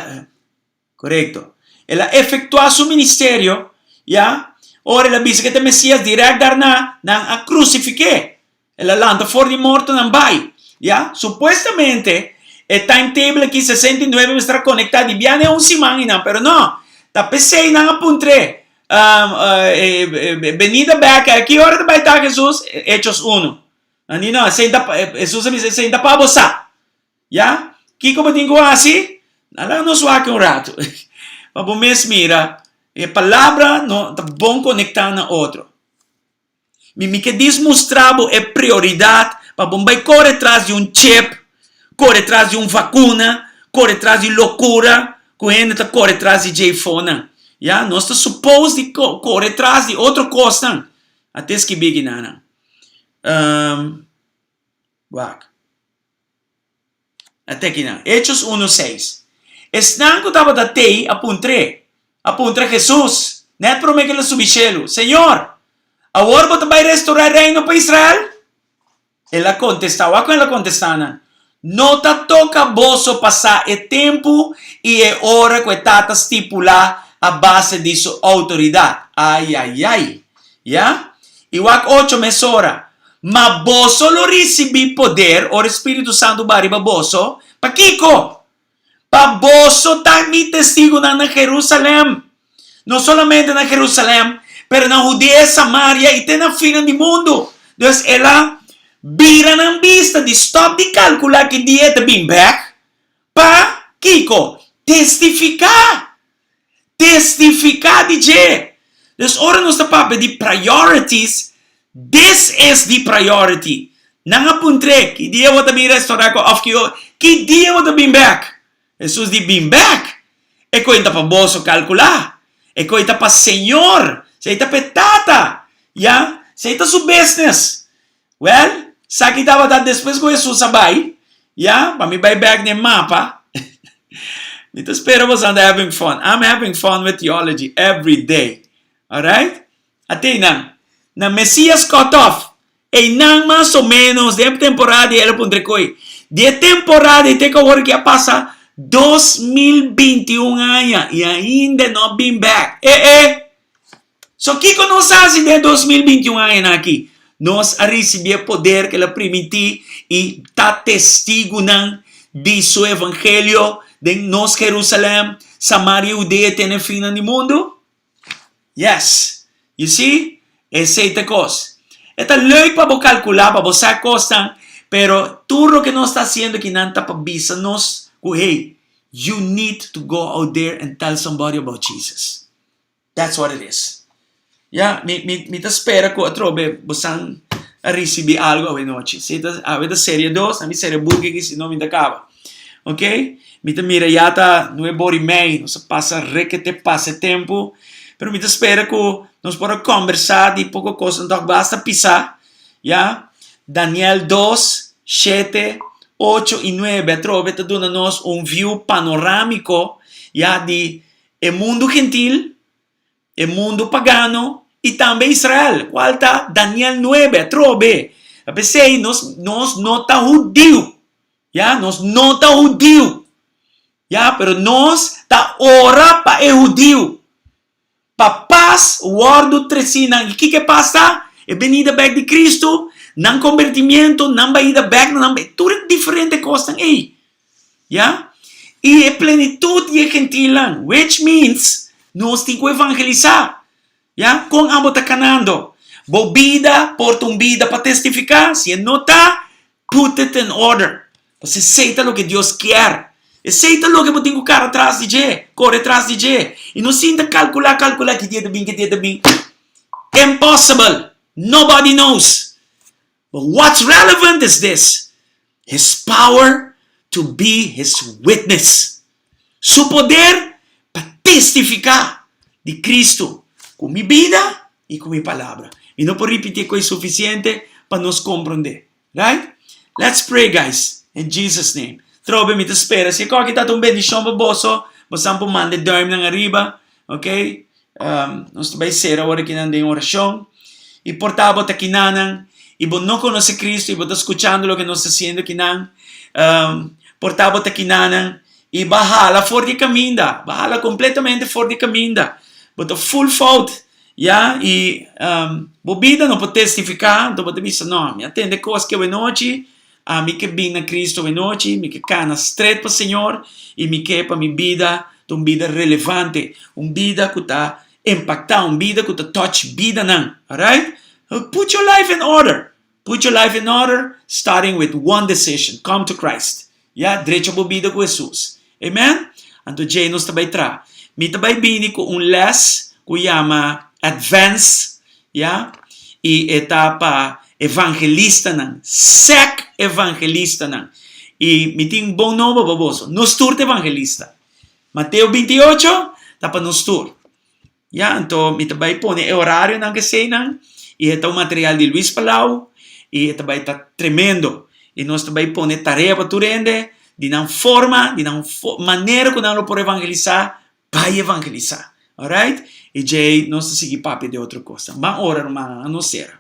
korekto. El a efektuá su ministerio, ya, ora el a bisa ku e ta Mesías, dirèkt daarna nan a krusifik'é. El a lanta for di mortonan bai. Ya, supuestamente e timetable aki 69 mester a conecta di bia ne un siman einan, pero no. Ta p'esei nan a puntr'é, Benida bek, a ki ora ta bai ta Jesus? Hechos uno. Nan di no, esei ta, Jesus a bisa esei ta pa bo sa. Ya, kiko bo tin ku hasi? Nan laga nos wak un ratu. Pa bo mes mira, e palabra no ta bon conecta na otro. Mi mi ke dis mustra bo e prioridat pa bo bai kore tras di un chip, kore tras di un vakuna, kore tras di lokura ku hende ta kore tras di dje fonan. Ya, nos ta suppose di kore tras di otro kosnan. A te skibi kinanan. Um, wak. A te kinan. Hechos uno seis. Esnan ku tabata tei a puntr'é, a puntra Hesus, nèt promé ku el a subi shelu, Señor, awor bo ta bai restorá e reino pa Israel? El a kontestá, wak kon el a kontestá nan, No ta toka boso pa sa e tempu i e ora ku e Tata stipulá a base di su outoridat. Ayayay! Ya? I wak ocho mesora, Ma boso lo risibí poder ora e spiritu santu baha riba boso. Pakiko? Pa boso ta mi testigunan na Jerusalèm. No solamente na Jerusalèm, pero na Hudea, Samaria i te na finnan di mundu. Dus el a bira nan bista di stòp di kalkulá ki dia e ta bin bèk. Pa kiko? Testifiká! Testifiká di dje! Dus ora nos ta papia di priorities, this is the priority. Nan a puntr'é, ki dia bo ta bin restorá ku òf ki ki dia bo ta bin bèk? Hesus di, Bin bèk! E koe ta pa boso kalkulá. E koe ta pa Señor. Esei ta pa e Tata. Ya, esei ta su business. Wèl, sa ki tabata despues ku Hesus a bai, ya, pa mi bai bèk na e mapa. Mi ta spera boso anda having fun. I'm having fun with theology every day. Alright? Ate einan. Na Mesias cut off. Einan mas o menos den e temporada di el a puntra e koi. Di e temporada ei te ku awor ki a pasa 2021 aña i ainda e no a bin bèk. E e! So kiko nos a hasi den e 2021 añanan aki? Nos a risibí e poder ku el a primintí i ta testigunan di su evangelio den nos Jerusalèm, Samaria i Hudea te na e finnan di mundu? Yes! You see? Esei ta e kos. E ta leuk pa bo kalkulá, pa bo sa e kosnan, pero tur loke nos ta hasiendo akinan ta pa bisa nos ku, hey, you need to go out there and tell somebody about Jesus. That's what it is. Ya, mi, mi, mi ta spera ku atrobe bosan a risibí algu awe nochi. Si ta, awe ta serie dos, a mi serie buki aki, si no mi ta kaba. Ok? Mi ta mira ya ta nuebe ora i mei, nos a pasa rekete pasa e tempu, pero mi ta spera ku nos por a kombersá di poko kos anto basta pisá, ya. Daniel dos, shete, ocho i nuebe atrobe ta duna nos un view panorámiko, ya, di E mundu gentil, e mundu pagano i tambe Israel, kual ta Daniel nuebe, atrobe. Ta p'esei nos nos no ta hudiu, ya, nos no ta hudiu, ya, pero nos ta ora pa e hudiu, pa pas wòrdu tresí nan. I kiko e pas ta? E benida bèk di Kristu, nan kombertimiento, nan baida bèk na nan, tur e diferente kosnan ei. Ya? I e plenitut di e gentilnan, which means nos tin ku evangelisá. Ya? Kon abo ta kanando? Bo bida por ta un bida pa testifiká? Si e no ta, put it in order. Pasobra esei ta loke Dios kier. Esei ta loke bo tin ku kara tras di dje, kore tras di dje. I no sinta kalkulá, kalkulá ki dia ta bin, ki dia ta bin. Impossible! Nobody knows. But what's relevant is this, His power to be His witness. Su poder pa testifiká di Kristu ku mi bida i ku mi palabra. Mi no por ripití e kos sufisiente pa nos komprondé. Right? Let's pray guys, in Jesus name. Trobe mi ta spera si e koki ta ta un bendishon pa boso, bosan por manda e duimnan ariba. Ok, nos ta bai sera awor akinan den orashon. I por ta bo ta kinanan i bo no konosé Kristu i bo ta skuchando loke nos ta hasiendo akinan. Por ta bo ta kinanan i bo a hala for di e kaminda, bo a hala kompletamente for di e kaminda. Bo ta full fout, ya, i bo bida no por testifiká, anto bo ta bisa, no, mi a tende kos ke awenochi, Ami ke bin na Cristo awenochi, mi ke kana stret pa Señor i mi ke pa mi bida ta un bida relevante, un bida ku ta impaktá, un bida ku ta touch bidanan. Alright? Put your life in order. Put your life in order starting with one decision, come to Christ. Ya, drecha bo bida ku Hesus. Amen? Anto djei nos ta bai tra. Mi ta bai bini ku un les ku yama Advanced, ya, i e ta pa evangelistanan, sèk evangelistanan. I mi tin bon nobo pa boso, nos tur ta evangelista. Mateo 28 ta pa nos tur. Ya, anto mi ta bai pone e orarionan ku eseinan i e ta un material di Luis Palau i e ta bai ta tremendo. I nos ta bai pone tarea pa tur hende di nan forma, di nan manera ku nan lo por evangelisá, bai evangelisá. Alright? I djei nos ta sigui papia di otro kosnan. Ban ora, rumannan, a nos sera.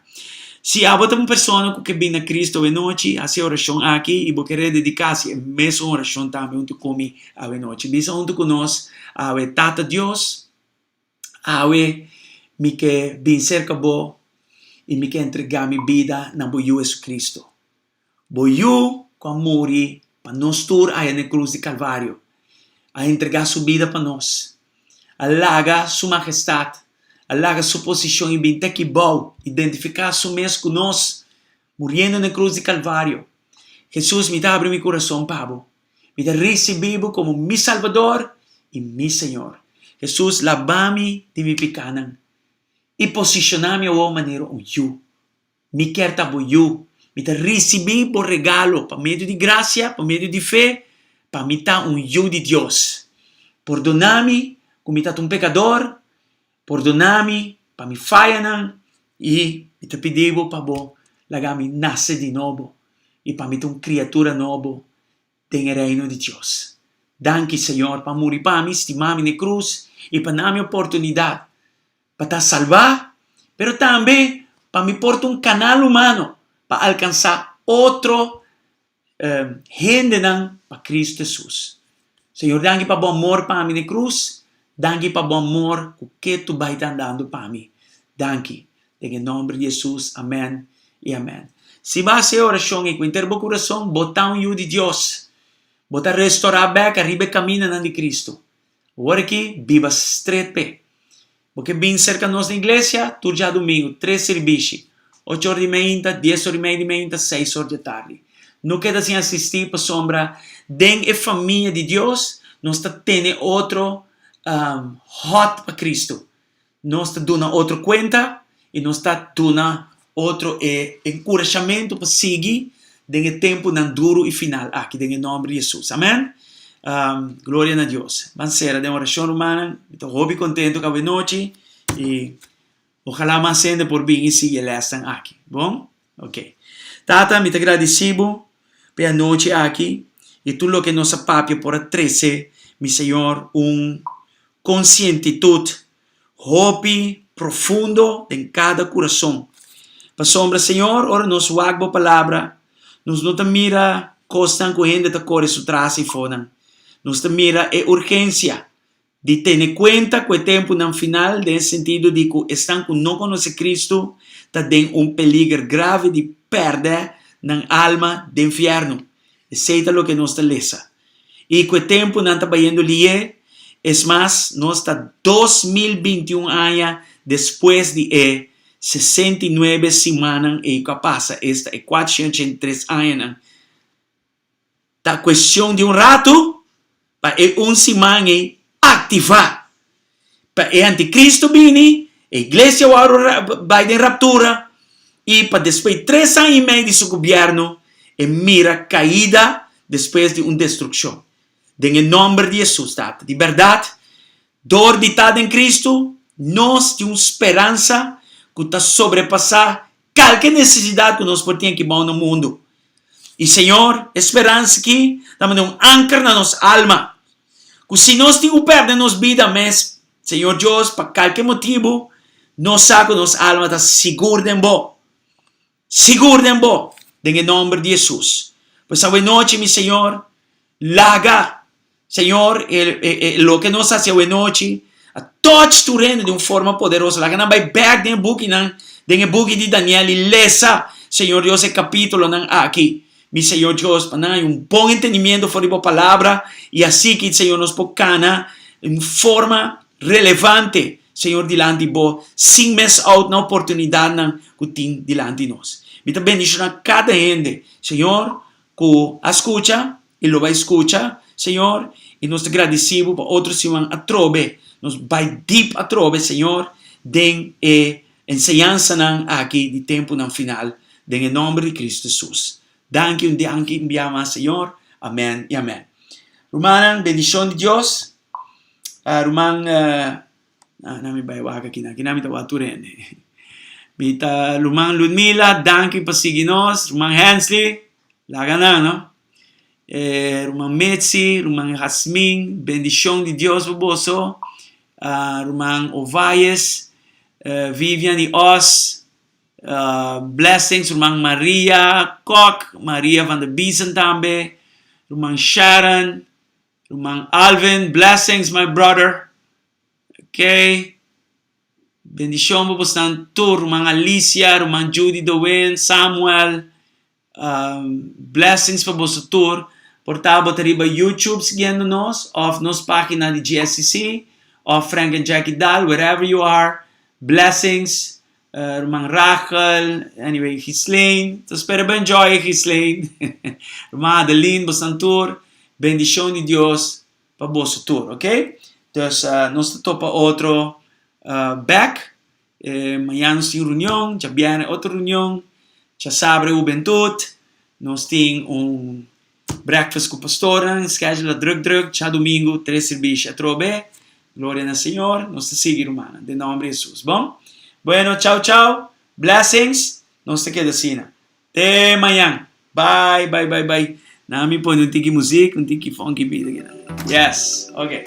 Si abo ta un persona ku ke bin na Kristu awenochi, hasi e orashon aki i bo ke redediká hasi e mesun orashon tambe huntu ku mi awenochi. Bisa huntu ku nos awe, Tata Dios, Awe mi ke bin serka bo i mi ke entregá mi bida na bo Yu Jesucristo. Bo Yu ku a muri pa nos tur aya na e krus di Kalvario, a entregá su bida pa nos, a laga su magestat, a laga su posishon i bin te aki bou, identifiká su mes ku nos, muriendo na e krus di Kalvario. Hesus, mi ta habri mi kurason pa bo. Mi ta risibí bo komo mi Salbador i mi Señor. Hesus, laba mi di mi pikánan i posishoná mi awor manera un yu. Mi kier ta bo yu. Mi ta risibí bo regalo pa medio di grasia, pa medio di fe, pa mi ta un yu di Dios. Pordoná mi ku mi ta un pekador, pordoná mi pa mi fayanan i mi ta pidi bo pa bo laga mi nase di nobo i pa mi ta un kriatura nobo den e Reino di Dios. Danki, Señor, pa muri pa mi, stima mi na e krus i pa na mi oportunidat pa ta salbá, pero tambe pa mi por ta un kanal humano pa alkansá otro hendenan pa Kristu Hesus. Señor, danki pa bo amor pa mi na e krus, danki pa bo amor ku ketu bai ta andando pa mi. Danki. Den e nomber di Hesus, amen i amen. Si bo a hasi e orashon ei ku henter bo kurason, bo ta un yu di Dios. Bo ta restorá bèk ariba e kamindanan di Kristu. Awor aki, biba stret p'e. Bo ke bin serka nos na iglesia? Tur djadumingu, tres sirbishi, ocho or di meinta, dies or i mei di meinta, seis or dje tardi. No keda sin asistí pasobra den e famia di Dios nos ta tene otro hòt pa Kristu. Nos ta duna otro kuenta i nos ta duna otro e enkurashamentu pa sigui den e tempunan duru i final aki den e nòmber di Hesus. Amèn. Gloria na Dios. Ban sera den orashon rumannan. Mi ta hopi kontentu ku awenochi i ojalá mas hende por bin i sigui e lèsnan aki. Bon? Ok. Tata, mi ta gradisí bo pa e anochi aki i tur loke nos a papia por a trese, mi Señor, un konsientitut hopi profundo den kada kurason. Pasobra, Señor, ora nos wak bo Palabra, nos no ta mira kosnan ku hende ta kore su tras eifonan. Nos ta mira e urgensia Di tene kuenta ku e tempunan final den e sentido di ku esnan ku no konosé Kristu ta den un peliger grave di pèrdè nan alma den fièrnu. Esei ta loke nos ta lesa. I ku e tempunan ta bayendo lié, es mas, nos ta 2021 aña despues di e 69 simannan ei ku a pasa, esta e 483 añanan. Ta cuestion di un rato pa e un siman ei activa, pa e anticristo bini, e iglesia wòrdu bai den raptura y pa despues tres aña y mei di su gobierno e mira caida despues di un destruccion. Den e nomber di Jesus, Tata, di berdad, dor di ta den Cristo, nos tin un speransa cu ta sobrepasa Kalke nesesidat ku nos por tin aki bou na mundu. I Señor, e speransa aki ta manda un anker na nos alma, ku si nos tin ku pèrdè nos bida mes, Señor Dios, pa kalke motibu, nos sa ku nos alma ta sigur den Bo. Sigur den Bo, den e nomber di Hesus. Pues awenochi, mi Señor, laga, Señor, e, e, e, loke nos hasi awenochi, a touch tur hende di un forma poderoso. Laga nan bai bek den e bukinan, den e buki di Daniel i lesa, Señor Dios, e kapitulonan aki. Mi Señor Dios, pa nan hay un bon entendimiento for di bo palabra i asiki, Señor, nos por kana un forma relevante, Señor, dilanti bo, sin miss out na oportunidadnan ku tin dilanti nos. Mi ta bendiciona kada hende, Señor, ku a skucha i lo bai skucha, Señor, i nos ta gradisi bo pa otro siman atrobe nos bai deep atrobe, Señor, den e enseñansanan aki di tempunan final, den e nomber di Cristo Jesus. Danki un danki un bia mas, Señor. Amen i amen. Rumannan, bendicion di Dios. Ruman, na mi bai wak akinan, akinan mi ta wak tur hende. Mi ta ruman Ludmila, danki pa sigui nos. Ruman Hensley, laga nan, no? Ruman Mitzi, ruman Jasmin, bendicion di Dios pa boso. Ruman Ovalles, Vivian y Os, blessings, ruman Maria Kok, Maria van der Biesen tambe, ruman Sharon, ruman Alvin, blessings my brother. Ok. Bendicion pa bosnan tur, ruman Alicia, ruman Judy Dowin, Samuel, Blessings pa boso tur. Por ta bo ta riba YouTube siguiendo nos of nos pagina di GSCC of Frank and Jackie Daal, wherever you are. Blessings. Ruman Rachel, anyway, Ghislaine. Ta spera bo enjoy Ghislaine. Ruman Adeline, bosan tur. Bendicion di Dios pa boso tur, ok? Dus nos ta topa otro back. Mañana nos tin reunion, djabièrnè otro reunion, djasabre hubentut, nos tin un breakfast ku pastornan, schedule a druk druk, djadumingu tres sirbishi atrobe, gloria na Señor, nos ta sigui rumannan, den nomber di Hesus, bon? Bueno, chao chao, blessings, nos ta keda asina. Te mañan. Bye, bye, bye, bye. Na mi pone un tiki muziek, un tiki funky beat aki. Yes, okay.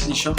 Bendicion.